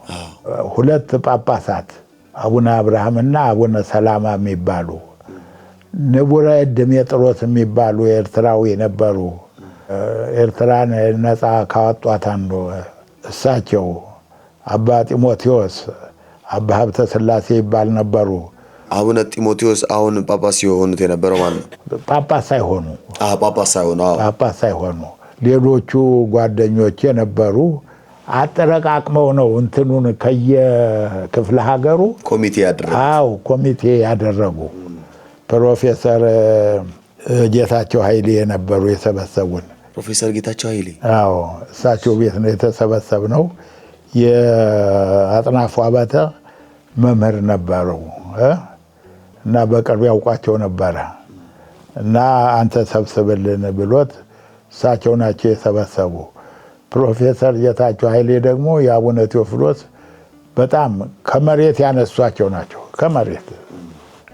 ሁለት ጳጳሳት አቡነ አብርሃምና አቡነ ሰላማ የሚባሉ፣ ንቡረ እድ ድሜጥሮስ የሚባሉ ኤርትራዊ ነበሩ። ኤርትራን ነፃ ካወጧት አንዱ እሳቸው፣ አባ ጢሞቴዎስ፣ አባ ሀብተ ስላሴ ይባል ነበሩ። አቡነ ጢሞቴዎስ አሁን ጳጳስ የሆኑት የነበረው ማለት ነው። ጳጳስ ሳይሆኑ፣ ጳጳስ ሳይሆኑ፣ ጳጳስ ሳይሆኑ ሌሎቹ ጓደኞቼ ነበሩ። አጠረቃቅመው ነው እንትኑን ከየክፍለ ሀገሩ ኮሚቴ ያደረጉ። አዎ፣ ኮሚቴ ያደረጉ። ፕሮፌሰር ጌታቸው ኃይሌ የነበሩ የሰበሰቡን። ፕሮፌሰር ጌታቸው ኃይሌ። አዎ፣ እሳቸው ቤት ነው የተሰበሰብነው። የአጥናፉ አባተ መምህር ነበሩ እና በቅርብ ያውቋቸው ነበረ እና አንተ ሰብስብልን ብሎት እሳቸው ናቸው የሰበሰቡ። ፕሮፌሰር ጌታቸው ኃይሌ ደግሞ የአቡነ ቴዎፍሎስ በጣም ከመሬት ያነሷቸው ናቸው፣ ከመሬት።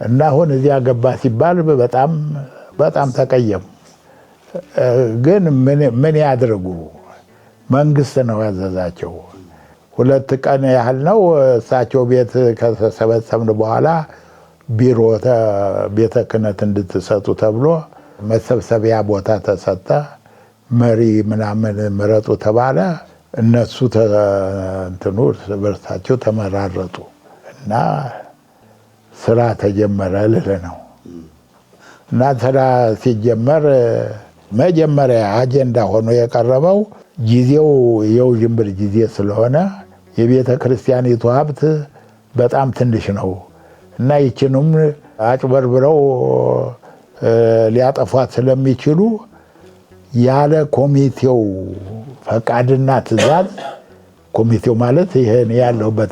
እና አሁን እዚያ ገባ ሲባል በጣም በጣም ተቀየሙ። ግን ምን ያድርጉ? መንግስት ነው ያዘዛቸው። 2 ቀን ያህል ነው እሳቸው ቤት ከተሰበሰብን በኋላ ቢሮ ቤተ ክህነት እንድትሰጡ ተብሎ መሰብሰቢያ ቦታ ተሰጠ። መሪ ምናምን ምረጡ ተባለ። እነሱ እንትኑ እርስ በርሳቸው ተመራረጡ እና ስራ ተጀመረ ልልህ ነው። እና ስራ ሲጀመር መጀመሪያ አጀንዳ ሆኖ የቀረበው ጊዜው የውዥንብር ጊዜ ስለሆነ የቤተ ክርስቲያኒቱ ሀብት በጣም ትንሽ ነው እና ይችንም አጭበርብረው ሊያጠፏት ስለሚችሉ ያለ ኮሚቴው ፈቃድና ትእዛዝ፣ ኮሚቴው ማለት ይሄን ያለውበት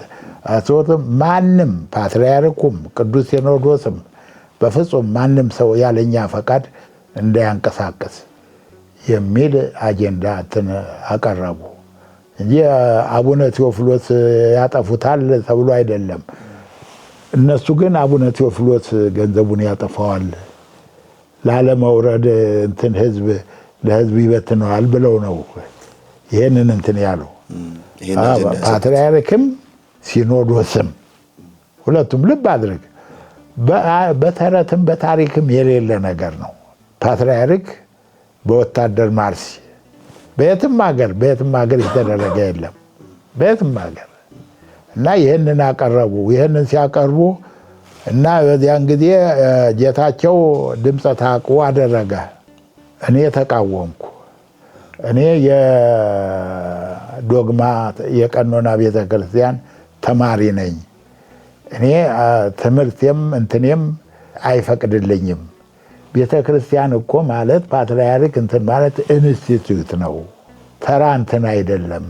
አስወጥም፣ ማንም ፓትርያርኩም ቅዱስ ሲኖዶስም በፍጹም ማንም ሰው ያለኛ ፈቃድ እንዳያንቀሳቅስ የሚል አጀንዳ እንትን አቀረቡ እንጂ አቡነ ቴዎፍሎስ ያጠፉታል ተብሎ አይደለም። እነሱ ግን አቡነ ቴዎፍሎስ ገንዘቡን ያጠፋዋል፣ ላለመውረድ እንትን ህዝብ ለህዝብ ይበትነዋል ብለው ነው ይሄንን እንትን ያሉ። ፓትርያርክም ሲኖዶስም ሁለቱም ልብ አድርግ፣ በተረትም በታሪክም የሌለ ነገር ነው። ፓትርያርክ በወታደር ማርሽ በየትም ሀገር፣ በየትም ሀገር የተደረገ የለም፣ በየትም ሀገር። እና ይህንን አቀረቡ። ይህንን ሲያቀርቡ እና በዚያን ጊዜ ጌታቸው ድምፀ ተአቅቦ አደረገ። እኔ ተቃወምኩ። እኔ የዶግማ የቀኖና ቤተክርስቲያን ተማሪ ነኝ። እኔ ትምህርቴም እንትኔም አይፈቅድልኝም። ቤተክርስቲያን እኮ ማለት ፓትርያርክ እንትን ማለት ኢንስቲትዩት ነው፣ ተራ እንትን አይደለም።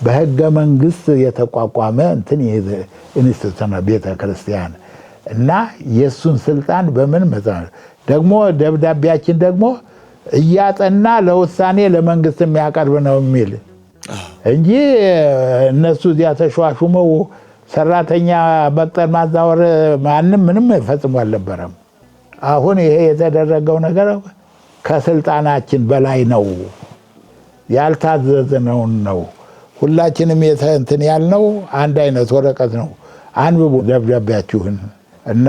በህገ መንግስት የተቋቋመ እንትን ኢንስቲትዩት ነው ቤተክርስቲያን። እና የሱን ስልጣን በምን መሰረት ደግሞ ደብዳቤያችን ደግሞ እያጠና ለውሳኔ ለመንግስት የሚያቀርብ ነው የሚል እንጂ እነሱ እዚያ ተሿሹመው ሰራተኛ መቅጠር ማዛወር ማንም ምንም ፈጽሞ አልነበረም። አሁን ይሄ የተደረገው ነገር ከስልጣናችን በላይ ነው፣ ያልታዘዝነውን ነው። ሁላችንም እንትን ያልነው አንድ አይነት ወረቀት ነው። አንብቡ ደብዳቤያችሁን እና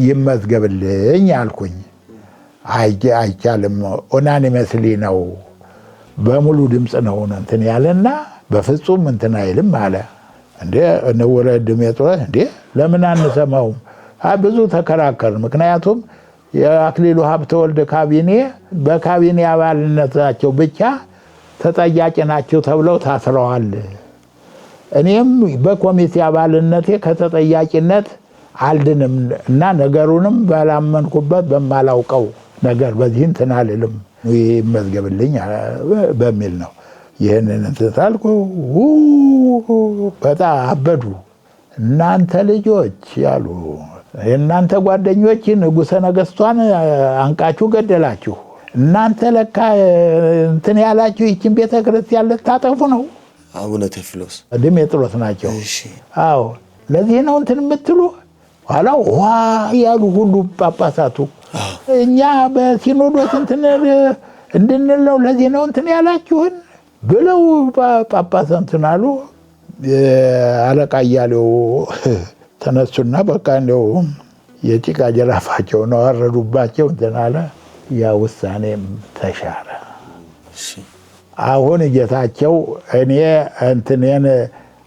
ይመዝገብልኝ አልኩኝ። አይቻልም፣ unanimously ነው፣ በሙሉ ድምጽ ነው እንትን ያለና በፍጹም እንትን አይልም አለ። እንዴ ንቡረ ድሜጥሮስ እንዴ ለምን አንሰማውም? ብዙ ተከራከርን። ምክንያቱም የአክሊሉ ሀብተወልድ ካቢኔ በካቢኔ አባልነታቸው ብቻ ተጠያቂ ናቸው ተብለው ታስረዋል። እኔም በኮሚቴ አባልነቴ ከተጠያቂነት አልድንም እና ነገሩንም ባላመንኩበት በማላውቀው ነገር በዚህ እንትን አልልም፣ ይመዝገብልኝ በሚል ነው። ይህንን እንትን ሳልኩ በጣም አበዱ። እናንተ ልጆች ያሉ የእናንተ ጓደኞች ንጉሠ ነገሥቷን አንቃችሁ ገደላችሁ። እናንተ ለካ እንትን ያላችሁ ይህችን ቤተክርስቲያን ልታጠፉ ነው። አቡነ ቴዎፍሎስ ድሜጥሮስ ናቸው። አዎ፣ ለዚህ ነው እንትን የምትሉ። ኋላ ዋ ያሉ ሁሉ ጳጳሳቱ እኛ በሲኖዶስ እንትን እንድንለው ለዚህ ነው እንትን ያላችሁን ብለው ጳጳስ እንትን አሉ። አለቃ እያሌው ተነሱና በቃ እንደው የጭቃ ጅራፋቸውን አወረዱባቸው እንትን አለ። ያ ውሳኔም ተሻረ። አሁን ጌታቸው እኔ እንትኔን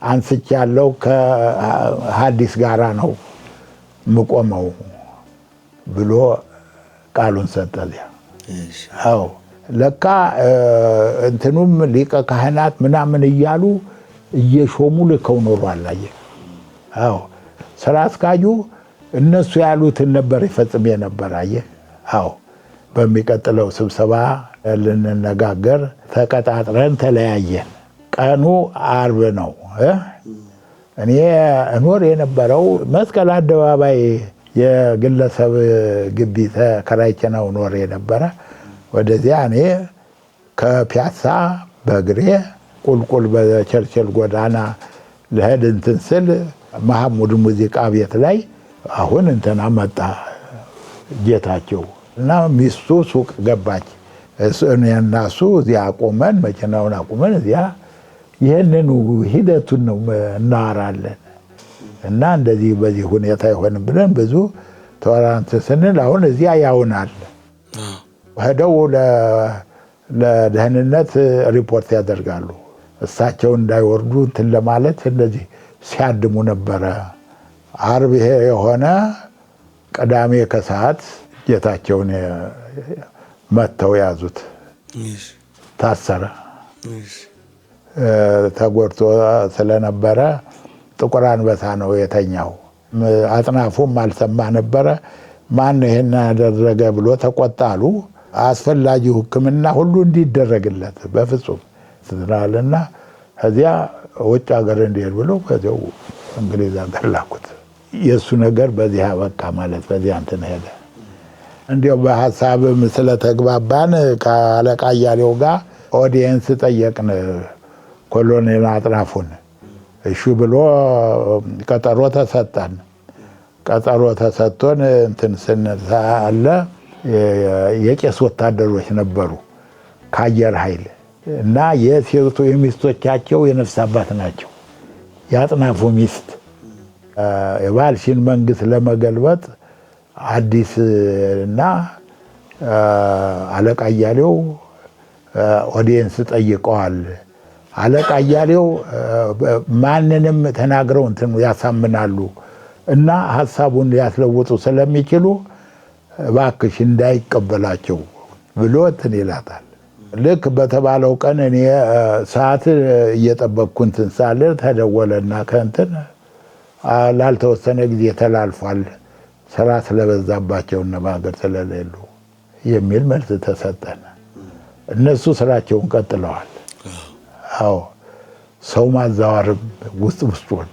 አንስቻለሁ ከሐዲስ ጋራ ነው። የምቆመው ብሎ ቃሉን ሰጠ። አዎ ለካ እንትኑም ሊቀ ካህናት ምናምን እያሉ እየሾሙ ልከው ኖሯል። አየህ፣ አዎ ስራ አስኪያጁ እነሱ ያሉትን ነበር ይፈጽም የነበር። አየህ፣ አዎ በሚቀጥለው ስብሰባ ልንነጋገር ተቀጣጥረን ተለያየን። ቀኑ አርብ ነው። እኔ እኖር የነበረው መስቀል አደባባይ የግለሰብ ግቢ ተከራይቼ ነው ኖር የነበረ። ወደዚያ እኔ ከፒያሳ በእግሬ ቁልቁል በቸርችል ጎዳና ልሄድ እንትን ስል መሐሙድ ሙዚቃ ቤት ላይ አሁን እንትና መጣ ጌታቸው እና ሚስቱ ሱቅ ገባች። እኔና እሱ እዚያ አቁመን መኪናውን አቁመን እዚያ ይህንን ሂደቱን ነው እናወራለን እና እንደዚህ በዚህ ሁኔታ አይሆንም ብለን ብዙ ተወራንት ስንል አሁን እዚያ ያውናል። ሄደው ለደህንነት ሪፖርት ያደርጋሉ። እሳቸው እንዳይወርዱ እንትን ለማለት እንደዚህ ሲያድሙ ነበረ። አርብ ይሄ የሆነ ቅዳሜ ከሰዓት ጌታቸውን መተው ያዙት። ታሰረ። ተጎድቶ ስለነበረ ጥቁር አንበሳ ነው የተኛው። አጥናፉም አልሰማ ነበረ። ማን ይሄን ያደረገ ብሎ ተቆጣሉ። አስፈላጊው ሕክምና ሁሉ እንዲደረግለት በፍጹም ትናልና ከዚያ ውጭ ሀገር እንዲሄድ ብሎ ከዚያው እንግሊዝ ሀገር ላኩት። የእሱ ነገር በዚህ አበቃ ማለት በዚያ እንትን ሄደ። እንዲያው በሀሳብም ስለተግባባን ከአለቃ አያሌው ጋር audience ጠየቅን ኮሎኔል አጥናፉን። እሺ ብሎ ቀጠሮ ተሰጠን። ቀጠሮ ተሰጥቶን እንትን ስንል የቄስ ወታደሮች ነበሩ ከአየር ኃይል እና የሴቱ የሚስቶቻቸው የነፍስ አባት ናቸው። የአጥናፉ ሚስት የባልሽን መንግስት ለመገልበጥ አዲስ እና አለቃ አያሌው audience ጠይቀዋል። አለቃ አያሌው ማንንም ተናግረው እንትን ያሳምናሉ እና ሀሳቡን ሊያስለውጡ ስለሚችሉ እባክሽ እንዳይቀበላቸው ብሎ እንትን ይላታል። ልክ በተባለው ቀን እኔ ሰዓት እየጠበቅኩ እንትን ሳለ ተደወለና ከእንትን ላልተወሰነ ጊዜ ተላልፏል፣ ስራ ስለበዛባቸውና በሀገር ስለሌሉ የሚል መልስ ተሰጠን። እነሱ ስራቸውን ቀጥለዋል። አዎ ሰው ማዛወርም ውስጥ ውስጡን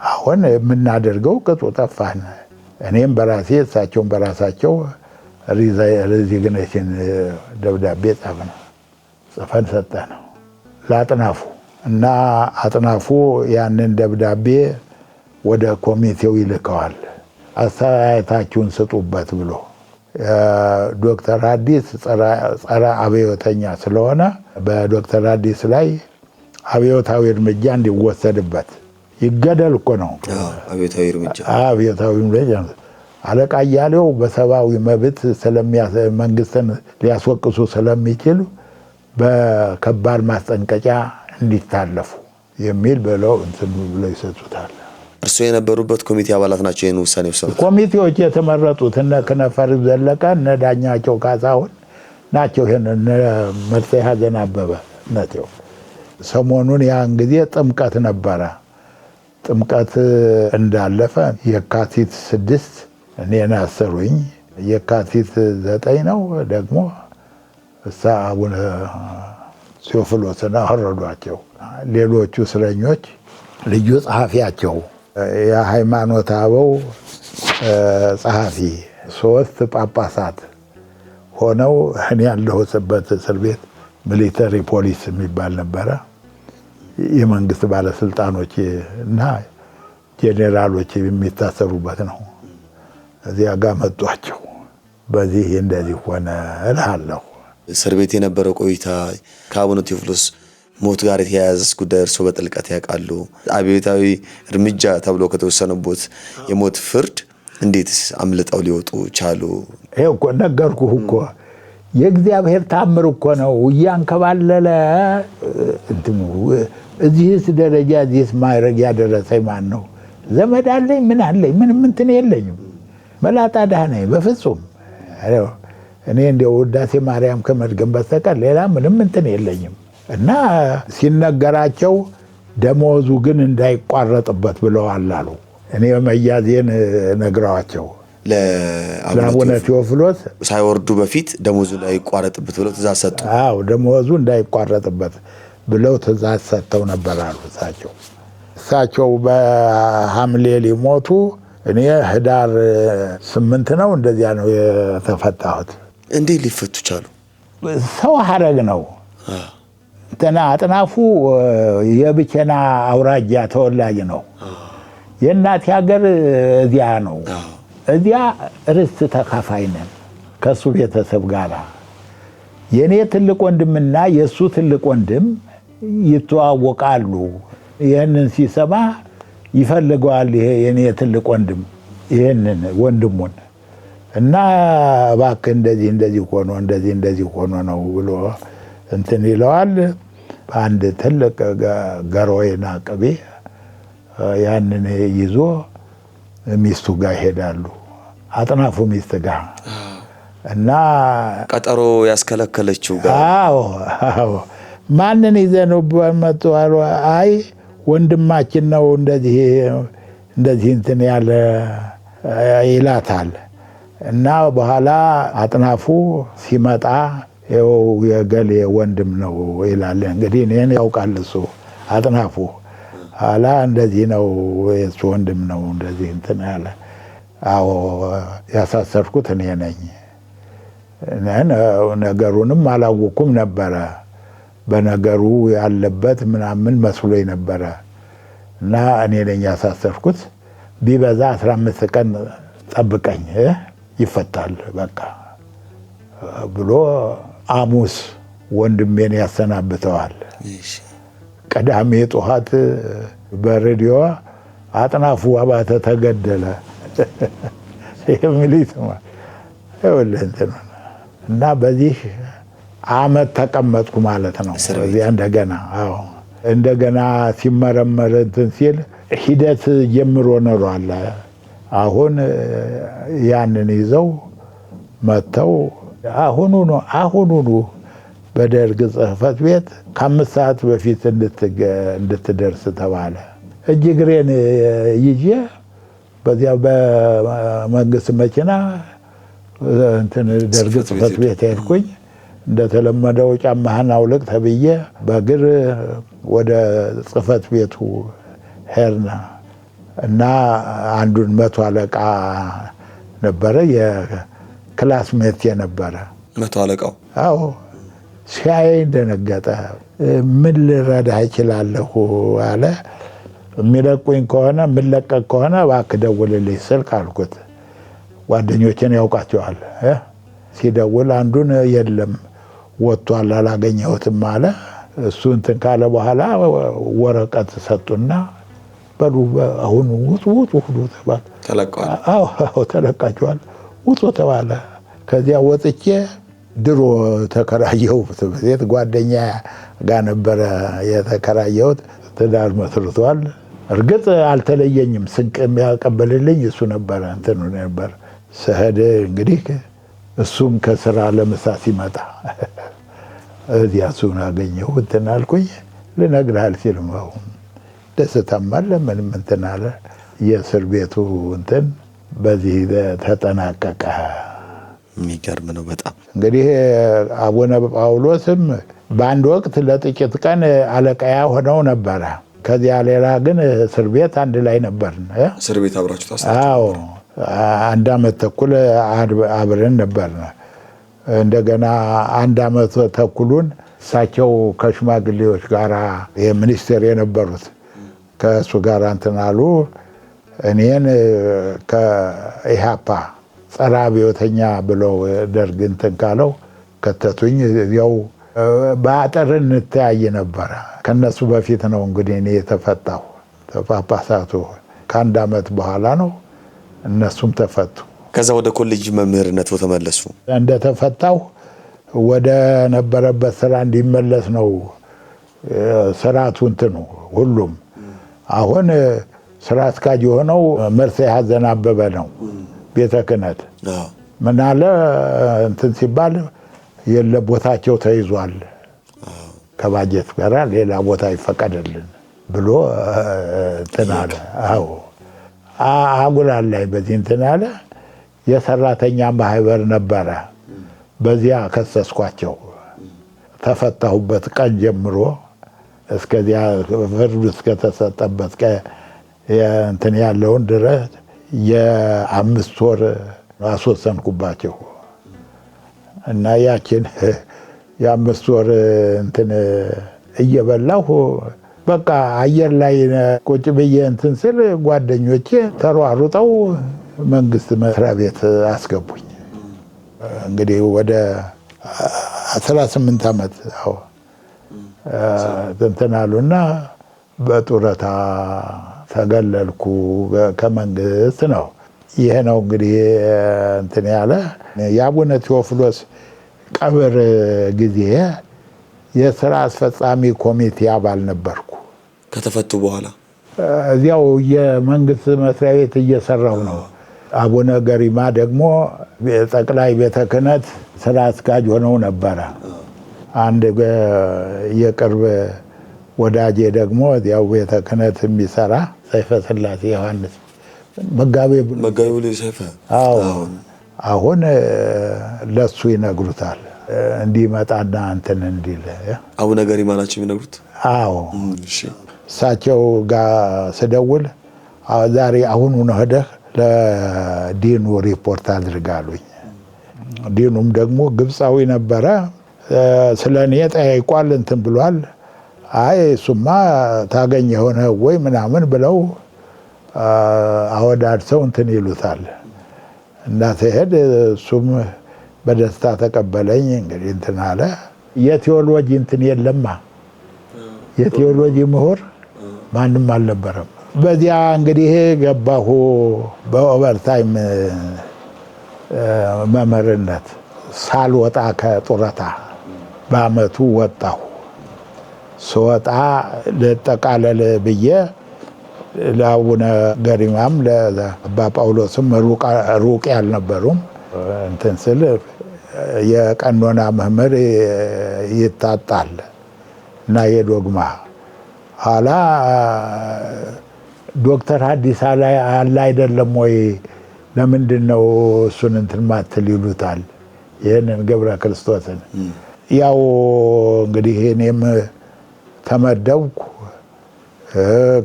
አሁን የምናደርገው ቅጡ ጠፋን። እኔም በራሴ እሳቸውን በራሳቸው resignation ደብዳቤ ጻፍን፣ ጽፈን ሰጠነው ለአጥናፉ እና አጥናፉ ያንን ደብዳቤ ወደ ኮሚቴው ይልከዋል። አስተያየታችሁን ስጡበት ብሎ ዶክተር አዲስ ጸረ አብዮተኛ ስለሆነ በዶክተር አዲስ ላይ አብዮታዊ እርምጃ እንዲወሰድበት ይገደል እኮ ነው። አብዮታዊ እርምጃ አብዮታዊ እርምጃ አለቃ አያሌው በሰብአዊ መብት መንግስትን ሊያስወቅሱ ስለሚችሉ በከባድ ማስጠንቀቂያ እንዲታለፉ የሚል ብለው እንትን ብለው ይሰጡታል። እርስዎ የነበሩበት ኮሚቴ አባላት ናቸው ይህን ውሳኔ ወሰኑት? ኮሚቴዎች የተመረጡት እነ ክነፈር ዘለቀ፣ እነ ዳኛቸው ካሳሁን ናቸው። ይሄን እነ መልሴ ሀዘን አበበ ናቸው። ሰሞኑን ያን ጊዜ ጥምቀት ነበረ። ጥምቀት እንዳለፈ የካቲት 6 እኔን አሰሩኝ። የካቲት 9 ነው ደግሞ እሳ አቡነ ቴዎፍሎስን አወረዷቸው። ሌሎቹ እስረኞች ልዩ ጸሐፊያቸው የሃይማኖት አበው ጸሐፊ 3 ጳጳሳት ሆነው እኔ ያለሁበት እስር ቤት military police የሚባል ነበረ። የመንግስት ባለስልጣኖች እና ጄኔራሎች የሚታሰሩበት ነው። እዚያ ጋር መጧቸው። በዚህ እንደዚህ ሆነ እልሃለሁ። እስር ቤት የነበረው ቆይታ ከአቡነ ቴዎፍሎስ ሞት ጋር የተያያዘስ ጉዳይ እርስዎ በጥልቀት ያውቃሉ? አብዮታዊ እርምጃ ተብሎ ከተወሰነቦት የሞት ፍርድ እንዴትስ አምልጠው ሊወጡ ቻሉ? ይሄ እኮ ነገርኩህ እኮ የእግዚአብሔር ታምር እኮ ነው። እያንከባለለ እንትኑ እዚህስ ደረጃ እዚህስ ማዕረግ ያደረሰኝ ማን ነው? ዘመድ አለኝ ምን አለኝ ምንም እንትን የለኝም። መላጣ ድሃ ነኝ በፍጹም። እኔ እንደው ውዳሴ ማርያም ከመድገም በስተቀር ሌላ ምንም እንትን የለኝም። እና ሲነገራቸው ደሞዙ ግን እንዳይቋረጥበት ብለዋል አሉ። እኔ መያዜን ነግረዋቸው ለአቡነ ቴዎፍሎስ ሳይወርዱ በፊት ደሞዙ እንዳይቋረጥበት ብለው ትእዛዝ ሰጡ። አዎ ደሞዙ እንዳይቋረጥበት ብለው ትእዛዝ ሰጥተው ነበር አሉ። እሳቸው በሐምሌ ሊሞቱ እኔ ህዳር 8 ነው እንደዚያ ነው የተፈታሁት። እንዴት ሊፈቱ ቻሉ? ሰው ሀረግ ነው። እንትና አጥናፉ የብቸና አውራጃ ተወላጅ ነው። የእናቴ ሀገር እዚያ ነው። እዚያ ርስት ተካፋይ ነን ከሱ ቤተሰብ ጋር። የኔ ትልቅ ወንድምና የሱ ትልቅ ወንድም ይተዋወቃሉ። ይሄንን ሲሰማ ይፈልገዋል። ይሄ የኔ ትልቅ ወንድም ይሄንን ወንድሙን እና እባክህ እንደዚህ እንደዚህ ሆኖ እንደዚህ እንደዚህ ሆኖ ነው ብሎ እንትን ይለዋል። አንድ ትልቅ ገሮይና ቅቤ ያንን ይዞ ሚስቱ ጋር ይሄዳሉ። አጥናፉ ሚስት ጋር እና ቀጠሮ ያስከለከለችው ጋር። አዎ አዎ። ማንን ይዘህ ነው መጡ አሉ። አይ ወንድማችን ነው እንደዚህ እንደዚህ እንትን ያለ ይላታል። እና በኋላ አጥናፉ ሲመጣ ይኸው የገሌ ወንድም ነው ይላል። እንግዲህ እኔን ያውቃል እሱ አጥናፉ። ኋላ እንደዚህ ነው የሱ ወንድም ነው እንደዚህ እንትን ያለ። አዎ ያሳሰርኩት እኔ ነኝ። ነገሩንም አላወኩም ነበረ። በነገሩ ያለበት ምናምን መስሎኝ ነበረ። እና እኔ ነኝ ያሳሰርኩት። ቢበዛ 15 ቀን ጠብቀኝ ይፈታል በቃ ብሎ ሐሙስ ወንድሜን ያሰናብተዋል። ቅዳሜ ጠዋት በሬዲዮ አጥናፉ አባተ ተገደለ የሚል ይሰማል። ይኸውልህ እንትን እና በዚህ አመት ተቀመጥኩ ማለት ነው። እዚያ እንደገና አዎ እንደገና ሲመረመር እንትን ሲል ሂደት ጀምሮ ኖሯል። አሁን ያንን ይዘው መጥተው አሁኑኑ በደርግ ጽሕፈት ቤት ከ5 ሰዓት በፊት እንድትደርስ ተባለ። እጅ እግሬን ይዤ በዚያ በመንግስት መኪና እንትን ደርግ ጽሕፈት ቤት ሄድኩኝ። እንደተለመደው ጫማህን አውልቅ ተብዬ በእግር ወደ ጽሕፈት ቤቱ ሄድን። እና አንዱን መቶ አለቃ ነበረ፣ የክላስሜት የነበረ መቶ አለቃው። አዎ ሲያየኝ ደነገጠ። ምን ልረዳህ እችላለሁ አለ። የሚለቁኝ ከሆነ የምለቀቅ ከሆነ እባክህ ደውልልኝ ስልክ አልኩት። ጓደኞቼን ያውቃቸዋል። ሲደውል አንዱን የለም ወጥቷል አላገኘሁትም አለ። እሱ እንትን ካለ በኋላ ወረቀት ሰጡና በሉ አሁን ውጡ ውጡ ሁሉ ተባለ። ተለቀዋል። አዎ አዎ ተለቃችኋል ውጡ ተባለ። ከዚያ ወጥቼ ድሮ ተከራየሁት ቤት ጓደኛ ጋር ነበረ የተከራየሁት። ትዳር መስርቷል። እርግጥ አልተለየኝም። ስንቅ የሚያቀበልልኝ እሱ ነበረ። እንትኑ ነበር ስሄድ እንግዲህ እሱም ከስራ ለምሳ ሲመጣ እዚያ እሱን አገኘሁ። እንትን አልኩኝ። ልነግርህ አልችልም። አሁን ደስታም አለ ምንም እንትን አለ። የእስር ቤቱ እንትን በዚህ ተጠናቀቀ። የሚገርም ነው በጣም። እንግዲህ አቡነ ጳውሎስም በአንድ ወቅት ለጥቂት ቀን አለቃያ ሆነው ነበረ። ከዚያ ሌላ ግን እስር ቤት አንድ ላይ ነበርን። እስር ቤት አብራችሁ ታስራችሁ? አዎ 1 ዓመት ተኩል አብረን ነበርን። እንደገና 1 ዓመት ተኩሉን እሳቸው ከሽማግሌዎች ጋራ የሚኒስቴር የነበሩት ከእሱ ጋር እንትን አሉ። እኔን ከኢሃፓ ጸረ አብዮተኛ ብለው ደርግ እንትን ካለው ከተቱኝ። ያው በአጥር እንተያይ ነበረ። ከነሱ በፊት ነው እንግዲህ እኔ የተፈታሁ። ጳጳሳቱ ከአንድ ዓመት በኋላ ነው እነሱም ተፈቱ። ከዛ ወደ ኮሌጅ መምህርነት ተመለሱ። እንደተፈታሁ ወደ ነበረበት ስራ እንዲመለስ ነው ስርዓቱ እንትኑ ሁሉም። አሁን ስራ አስኪያጅ የሆነው መርሴ ሀዘን አበበ ነው። ቤተ ክህነት ምን አለ እንትን ሲባል የለ ቦታቸው ተይዟል፣ ከባጀት ጋር ሌላ ቦታ ይፈቀድልን ብሎ እንትን አለ። አዎ አጉላል ላይ በዚህ እንትን አለ። የሰራተኛ ማህበር ነበረ። በዚያ ከሰስኳቸው። ተፈታሁበት ቀን ጀምሮ እስከዚያ ፍርዱ እስከተሰጠበት እንትን ያለውን ድረስ የ5 ወር አስወሰንኩባቸው። እና ያችን የ5 ወር እንትን እየበላሁ በቃ አየር ላይ ቁጭ ብዬ እንትን ስል ጓደኞቼ ተሯሩጠው መንግስት መስሪያ ቤት አስገቡኝ። እንግዲህ ወደ 18 ዓመት አዎ እንትን አሉና በጡረታ ተገለልኩ ከመንግስት ነው። ይሄ ነው እንግዲህ እንትን ያለ የአቡነ ቴዎፍሎስ ቀብር ጊዜ የስራ አስፈጻሚ ኮሚቴ አባል ነበርኩ። ከተፈቱ በኋላ እዚያው የመንግስት መስሪያ ቤት እየሰራሁ ነው። አቡነ ገሪማ ደግሞ ጠቅላይ ቤተ ክህነት ስራ አስኪያጅ ሆነው ነበረ። አንድ የቅርብ ወዳጄ ደግሞ ያው ቤተ ክህነት የሚሰራ ሰይፈ ስላሴ ዮሐንስ መጋቤ ብሉይ ሰይፈ። አዎ አሁን ለሱ ይነግሩታል እንዲመጣና እንትን እንዲል። አቡነ ገሪማ ናቸው የሚነግሩት? አዎ እሳቸው ጋር ስደውል ዛሬ አሁኑ ነው ሄደህ ለዲኑ ሪፖርት አድርጋሉኝ። ዲኑም ደግሞ ግብፃዊ ነበረ። ስለኔ ጠይቋል እንትን ብሏል። አይ እሱማ ታገኘ ሆነ ወይ ምናምን ብለው አወዳድሰው እንትን ይሉታል። እና ሲሄድ እሱም በደስታ ተቀበለኝ። እንግዲህ እንትን አለ። የቴዎሎጂ እንትን የለማ የቴዎሎጂ ምሁር ማንም አልነበረም። በዚያ እንግዲህ ገባሁ በ overtime መምህርነት ሳልወጣ ከጡረታ በአመቱ ወጣሁ። ስወጣ ልጠቃለል ብዬ ለአቡነ ገሪማም ለአባ ጳውሎስም ሩቅ ያልነበሩም እንትን ስል የቀኖና መምህር ይታጣል እና የዶግማ ኋላ ዶክተር ሐዲስ አለ አይደለም ወይ ለምንድን ነው እሱን እንትን ማትል ይሉታል። ይሄንን ገብረ ክርስቶስን ያው እንግዲህ እኔም ተመደብኩ።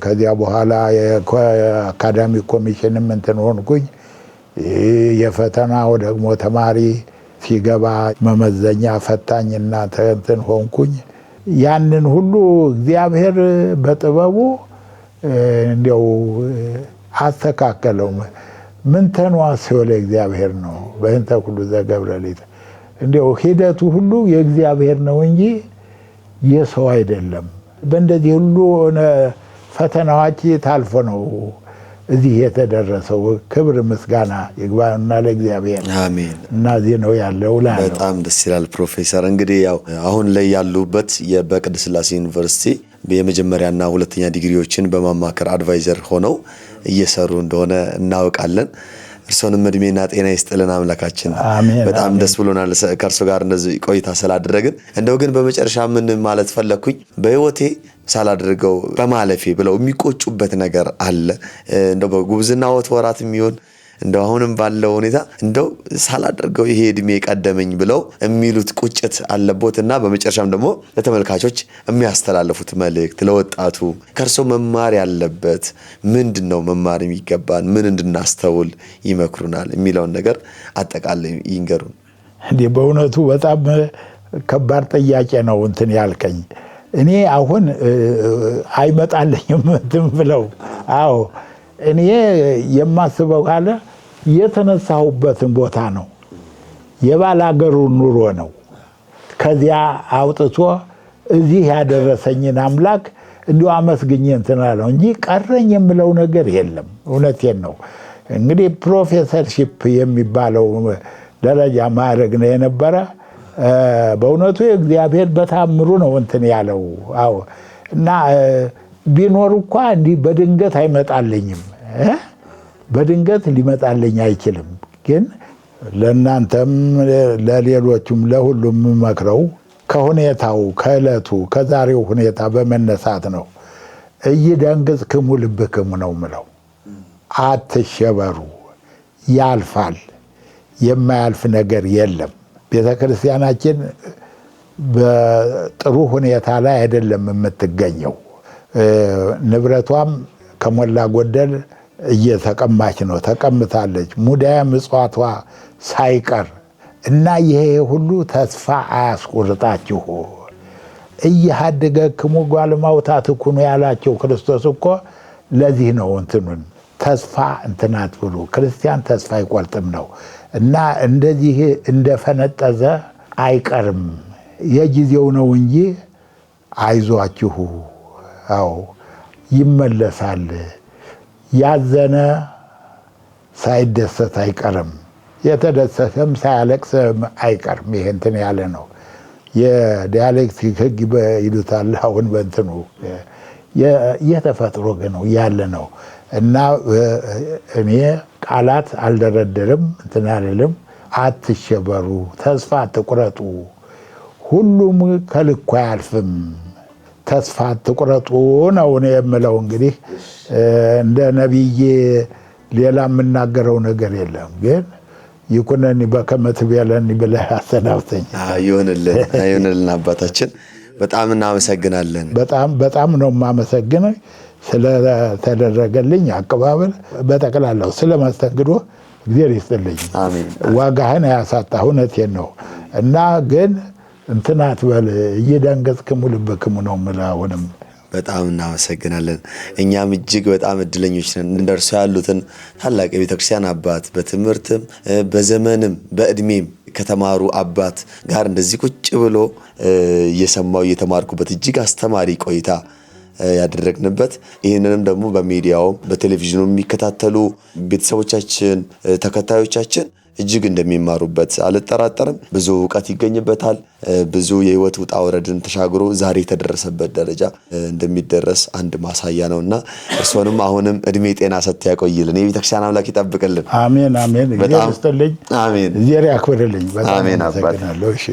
ከዚያ በኋላ የአካዳሚ ኮሚሽንም እንትን ሆንኩኝ። የፈተናው ደግሞ ተማሪ ሲገባ መመዘኛ ፈታኝና እንትን ሆንኩኝ። ያንን ሁሉ እግዚአብሔር በጥበቡ እንደው አስተካከለው። ምን ተኗስዮ ለእግዚአብሔር ነው በእንተ ሁሉ ዘገብረ ሊተ እንደው ሂደቱ ሁሉ የእግዚአብሔር ነው እንጂ የሰው አይደለም። በእንደዚህ ሁሉ ፈተናዎች ታልፎ ነው እዚህ የተደረሰው። ክብር ምስጋና ይግባውና ለእግዚአብሔር። አሜን። እና እዚህ ነው ያለው። በጣም ደስ ይላል ፕሮፌሰር። እንግዲህ ያው አሁን ላይ ያሉበት በቅድስት ሥላሴ ዩኒቨርሲቲ የመጀመሪያና ሁለተኛ ዲግሪዎችን በማማከር advisor ሆነው እየሰሩ እንደሆነ እናውቃለን። እርሶንም እድሜና ጤና ይስጥልን አምላካችን። በጣም ደስ ብሎናል ከእርሶ ጋር እንደዚህ ቆይታ ስላደረግን። እንደው ግን በመጨረሻ ምን ማለት ፈለኩኝ፣ በህይወቴ ሳላደርገው በማለፌ ብለው የሚቆጩበት ነገር አለ? እንደው በጉብዝናዎት ወራት የሚሆን እንደው አሁንም ባለው ሁኔታ እንደው ሳላደርገው ይሄ እድሜ ቀደመኝ ብለው የሚሉት ቁጭት አለቦት? እና በመጨረሻም ደግሞ ለተመልካቾች የሚያስተላልፉት መልእክት ለወጣቱ ከእርሶ መማር ያለበት ምንድነው፣ መማር የሚገባን ምን እንድናስተውል ይመክሩናል የሚለውን ነገር አጠቃላይ ይንገሩን። እንዴ በእውነቱ በጣም ከባድ ጥያቄ ነው እንትን ያልከኝ። እኔ አሁን አይመጣልኝም እንትን ብለው። አዎ እኔ የማስበው ካለ የተነሳሁበትን ቦታ ነው፣ የባላገሩ ኑሮ ነው። ከዚያ አውጥቶ እዚህ ያደረሰኝን አምላክ እንዲሁ አመስግኜ እንትን አለው እንጂ ቀረኝ የምለው ነገር የለም። እውነቴን ነው። እንግዲህ professorship የሚባለው ደረጃ ማዕረግ ነው የነበረ። በእውነቱ እግዚአብሔር በታምሩ ነው እንትን ያለው። አዎ እና ቢኖር እኳ እንዲህ በድንገት አይመጣልኝም፣ በድንገት ሊመጣልኝ አይችልም። ግን ለእናንተም ለሌሎቹም ለሁሉም የምመክረው ከሁኔታው ከዕለቱ ከዛሬው ሁኔታ በመነሳት ነው። ኢይደንግጽክሙ ልብክሙ ነው ምለው። አትሸበሩ፣ ያልፋል። የማያልፍ ነገር የለም። ቤተ ክርስቲያናችን በጥሩ ሁኔታ ላይ አይደለም የምትገኘው። ንብረቷም ከሞላ ጎደል እየተቀማች ነው፣ ተቀምታለች። ሙዳየ ምጽዋቷ ሳይቀር እና ይሄ ሁሉ ተስፋ አያስቆርጣችሁ። ኢየኀድገክሙ እጓለ እማውታ ትኩኑ ያላቸው ክርስቶስ እኮ ለዚህ ነው። እንትኑን ተስፋ እንትን አትብሉ፣ ክርስቲያን ተስፋ አይቆርጥም ነው እና እንደዚህ እንደፈነጠዘ አይቀርም፣ የጊዜው ነው እንጂ አይዟችሁ፣ አዎ ይመለሳል። ያዘነ ሳይደሰት አይቀርም፣ የተደሰተም ሳያለቅስ አይቀርም። ይሄ እንትን ያለ ነው። የዲያሌክቲክ ሕግ ይሉታል አሁን በእንትኑ የተፈጥሮ ነው ያለ ነው። እና እኔ ቃላት አልደረደርም፣ እንትን አልልም። አትሸበሩ፣ ተስፋ አትቁረጡ፣ ሁሉም ከልኩ አያልፍም። ተስፋ አትቁረጡ ነው እኔ የምለው። እንግዲህ እንደ ነቢይ ሌላ የምናገረው ነገር የለም። ግን ይኩነኒ በከመ ትቤለኒ ብለህ አሰናብተኝ። ይሁንልን፣ ይሁንልን አባታችን፣ በጣም እናመሰግናለን። በጣም በጣም ነው የማመሰግነው ስለተደረገልኝ አቀባበል፣ በጠቅላላው ስለመስተንግዶ እግዚአብሔር ይስጥልኝ። አሜን። ዋጋህን አያሳጣ፣ እውነቴን ነው። እና ግን እንትን አትበል፣ ኢይደንግጽክሙ ልብክሙ ነው የምልህ አሁንም። በጣም እናመሰግናለን። እኛም እጅግ በጣም እድለኞች ነን። እንደርሱ ያሉትን ታላቅ የቤተክርስቲያን አባት በትምህርትም በዘመንም በእድሜም ከተማሩ አባት ጋር እንደዚህ ቁጭ ብሎ እየሰማው እየተማርኩበት እጅግ አስተማሪ ቆይታ ያደረግንበት፣ ይህንንም ደግሞ በሚዲያውም በቴሌቪዥኑ የሚከታተሉ ቤተሰቦቻችን ተከታዮቻችን እጅግ እንደሚማሩበት አልጠራጠርም። ብዙ እውቀት ይገኝበታል። ብዙ የህይወት ውጣ ውረድን ተሻግሮ ዛሬ የተደረሰበት ደረጃ እንደሚደረስ አንድ ማሳያ ነውና እርስዎንም አሁንም እድሜ ጤና ሰጥቶ ያቆይልን፣ የቤተክርስቲያን አምላክ ይጠብቅልን። አሜን አሜን። እግዚአብሔር ይስጥልኝ፣ አሜን። እግዚአብሔር ያክብርልኝ። በጣም አሜን አባት። አመሰግናለሁ። እሺ።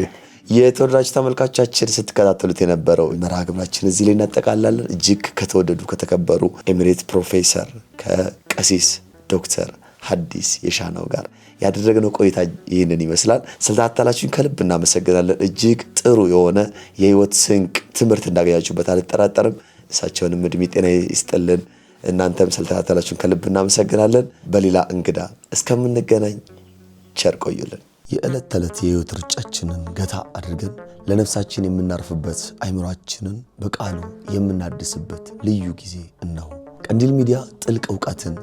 የተወደዳችሁ ተመልካቾቻችን ስትከታተሉት የነበረው መርሃ ግብራችን እዚህ ላይ እናጠቃላለን። እጅግ ከተወደዱ ከተከበሩ emeritus ፕሮፌሰር ከቀሲስ ዶክተር ሐዲስ የሻነው ጋር ያደረግነው ቆይታ ይህንን ይመስላል። ስለተከታተላችሁኝ ከልብ እናመሰግናለን። እጅግ ጥሩ የሆነ የህይወት ስንቅ ትምህርት እንዳገኛችሁበት አልጠራጠርም። እሳቸውንም እድሜ ጤና ይስጥልን። እናንተም ስለተከታተላችሁን ከልብ እናመሰግናለን። በሌላ እንግዳ እስከምንገናኝ ቸር ቆዩልን። የዕለት ተዕለት የህይወት ሩጫችንን ገታ አድርገን ለነፍሳችን የምናርፍበት፣ አይምሯችንን በቃሉ የምናድስበት ልዩ ጊዜ እነሆ። ቀንዲል ሚዲያ ጥልቅ እውቀትን፣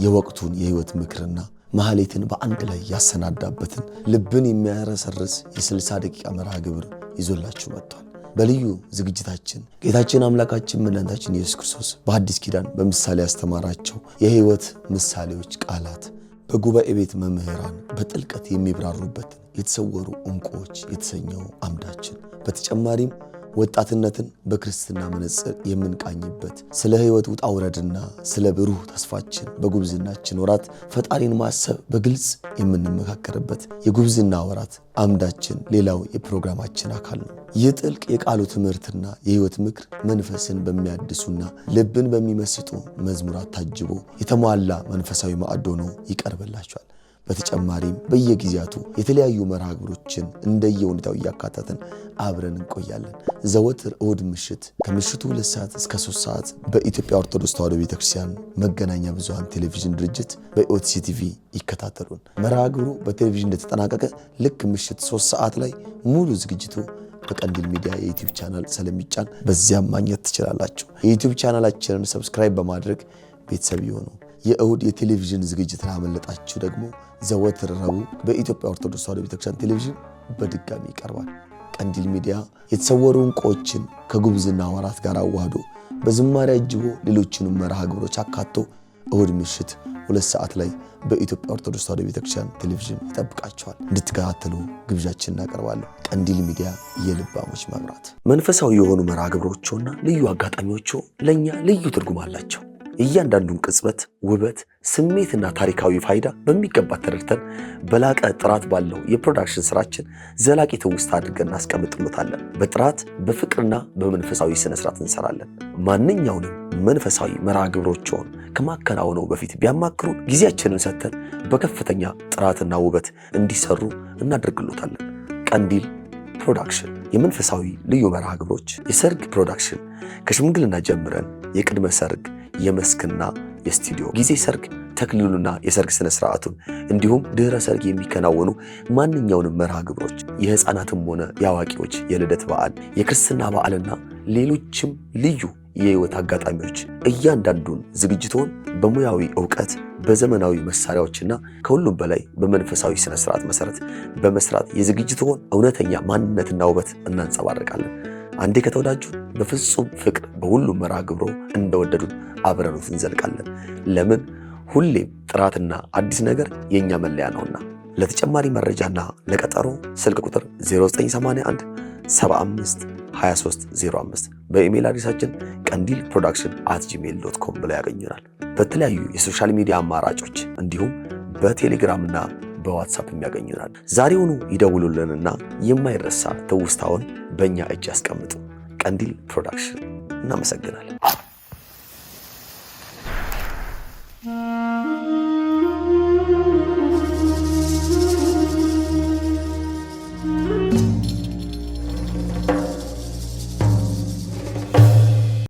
የወቅቱን የህይወት ምክርና ማህሌትን በአንድ ላይ ያሰናዳበትን ልብን የሚያረሰርስ የ60 ደቂቃ መርሃ ግብር ይዞላችሁ መጥቷል። በልዩ ዝግጅታችን ጌታችን አምላካችን መድኃኒታችን ኢየሱስ ክርስቶስ በሐዲስ ኪዳን በምሳሌ ያስተማራቸው የህይወት ምሳሌዎች ቃላት በጉባኤ ቤት መምህራን በጥልቀት የሚብራሩበትን የተሰወሩ ዕንቁዎች የተሰኘው አምዳችን፣ በተጨማሪም ወጣትነትን በክርስትና መነጽር የምንቃኝበት፣ ስለ ህይወት ውጣ ውረድና ስለ ብሩህ ተስፋችን በጉብዝናችን ወራት ፈጣሪን ማሰብ በግልጽ የምንመካከርበት የጉብዝና ወራት አምዳችን ሌላው የፕሮግራማችን አካል ነው። ይህ ጥልቅ የቃሉ ትምህርትና የህይወት ምክር መንፈስን በሚያድሱና ልብን በሚመስጡ መዝሙራት ታጅቦ የተሟላ መንፈሳዊ ማዕድ ሆኖ ይቀርብላችኋል። በተጨማሪም በየጊዜያቱ የተለያዩ መርሃ ግብሮችን እንደየሁኔታው እያካተትን አብረን እንቆያለን። ዘወትር እሁድ ምሽት ከምሽቱ 2 ሰዓት እስከ 3 ሰዓት በኢትዮጵያ ኦርቶዶክስ ተዋሕዶ ቤተክርስቲያን መገናኛ ብዙኃን ቴሌቪዥን ድርጅት በኢኦቲሲ ቲቪ ይከታተሉን። መርሃ ግብሩ በቴሌቪዥን እንደተጠናቀቀ ልክ ምሽት 3 ሰዓት ላይ ሙሉ ዝግጅቱ በቀንዲል ሚዲያ የዩቲዩብ ቻናል ስለሚጫን በዚያም ማግኘት ትችላላችሁ። የዩቲዩብ ቻናላችንን subscribe በማድረግ ቤተሰብ ይሁኑ። የእሁድ የቴሌቪዥን ዝግጅት ላመለጣችሁ ደግሞ ዘወትር ረቡዕ በኢትዮጵያ ኦርቶዶክስ ተዋሕዶ ቤተክርስቲያን ቴሌቪዥን በድጋሚ ይቀርባል። ቀንዲል ሚዲያ የተሰወሩ ዕንቁዎችን ከጉብዝና ወራት ጋር አዋህዶ በዝማሬ አጅቦ ሌሎችንም መርሃ ግብሮች አካቶ እሁድ ምሽት 2 ሰዓት ላይ በኢትዮጵያ ኦርቶዶክስ ተዋሕዶ ቤተክርስቲያን ቴሌቪዥን ይጠብቃችኋል። እንድትከታተሉ ግብዣችን እናቀርባለን። ቀንዲል ሚዲያ፣ የልባሞች መብራት። መንፈሳዊ የሆኑ መርሃ ግብሮችና ልዩ አጋጣሚዎቹ ለእኛ ልዩ ትርጉም አላቸው። እያንዳንዱን ቅጽበት ውበት፣ ስሜትና ታሪካዊ ፋይዳ በሚገባ ተረድተን በላቀ ጥራት ባለው የ production ስራችን ዘላቂ ትውስታ አድርገን እናስቀምጥሎታለን። በጥራት፣ በፍቅርና በመንፈሳዊ ስነስርዓት እንሰራለን። ማንኛውንም መንፈሳዊ መርሃ ግብሮችን ከማከናወነው በፊት ቢያማክሩን ጊዜያችንን ሰጥተን በከፍተኛ ጥራትና ውበት እንዲሰሩ እናደርግሎታለን። ቀንዲል ፕሮዳክሽን የመንፈሳዊ ልዩ መርሃ ግብሮች፣ የሰርግ production ከሽምግልና ጀምረን የቅድመ ሰርግ፣ የመስክና የስቱዲዮ ጊዜ ሰርግ፣ ተክሊሉና የሰርግ ስነ ስርዓቱን እንዲሁም ድህረ ሰርግ የሚከናወኑ ማንኛውንም መርሃ ግብሮች፣ የህፃናትም ሆነ የአዋቂዎች የልደት በዓል፣ የክርስትና በዓልና ሌሎችም ልዩ የህይወት አጋጣሚዎች እያንዳንዱን ዝግጅቶን በሙያዊ እውቀት፣ በዘመናዊ መሳሪያዎችና ከሁሉም በላይ በመንፈሳዊ ስነ ስርዓት መሰረት በመስራት የዝግጅቶን እውነተኛ ማንነትና ውበት እናንጸባርቃለን። አንዴ ከተወዳጁ በፍጹም ፍቅር በሁሉም መርሃ ግብሮ እንደወደዱን አብረኑት እንዘልቃለን። ለምን? ሁሌም ጥራትና አዲስ ነገር የእኛ መለያ ነውና። ለተጨማሪ መረጃና ለቀጠሮ ስልክ ቁጥር 0981 75 2305፣ በኢሜይል አድሬሳችን ቀንዲል production@gmail.com ብለው ያገኙናል። በተለያዩ የ social media አማራጮች እንዲሁም በቴሌግራምና በዋትሳፕ ያገኙናል። ዛሬውኑ ይደውሉልንና የማይረሳ ትውስታውን በእኛ እጅ ያስቀምጡ። ቀንዲል ፕሮዳክሽን። እናመሰግናለን።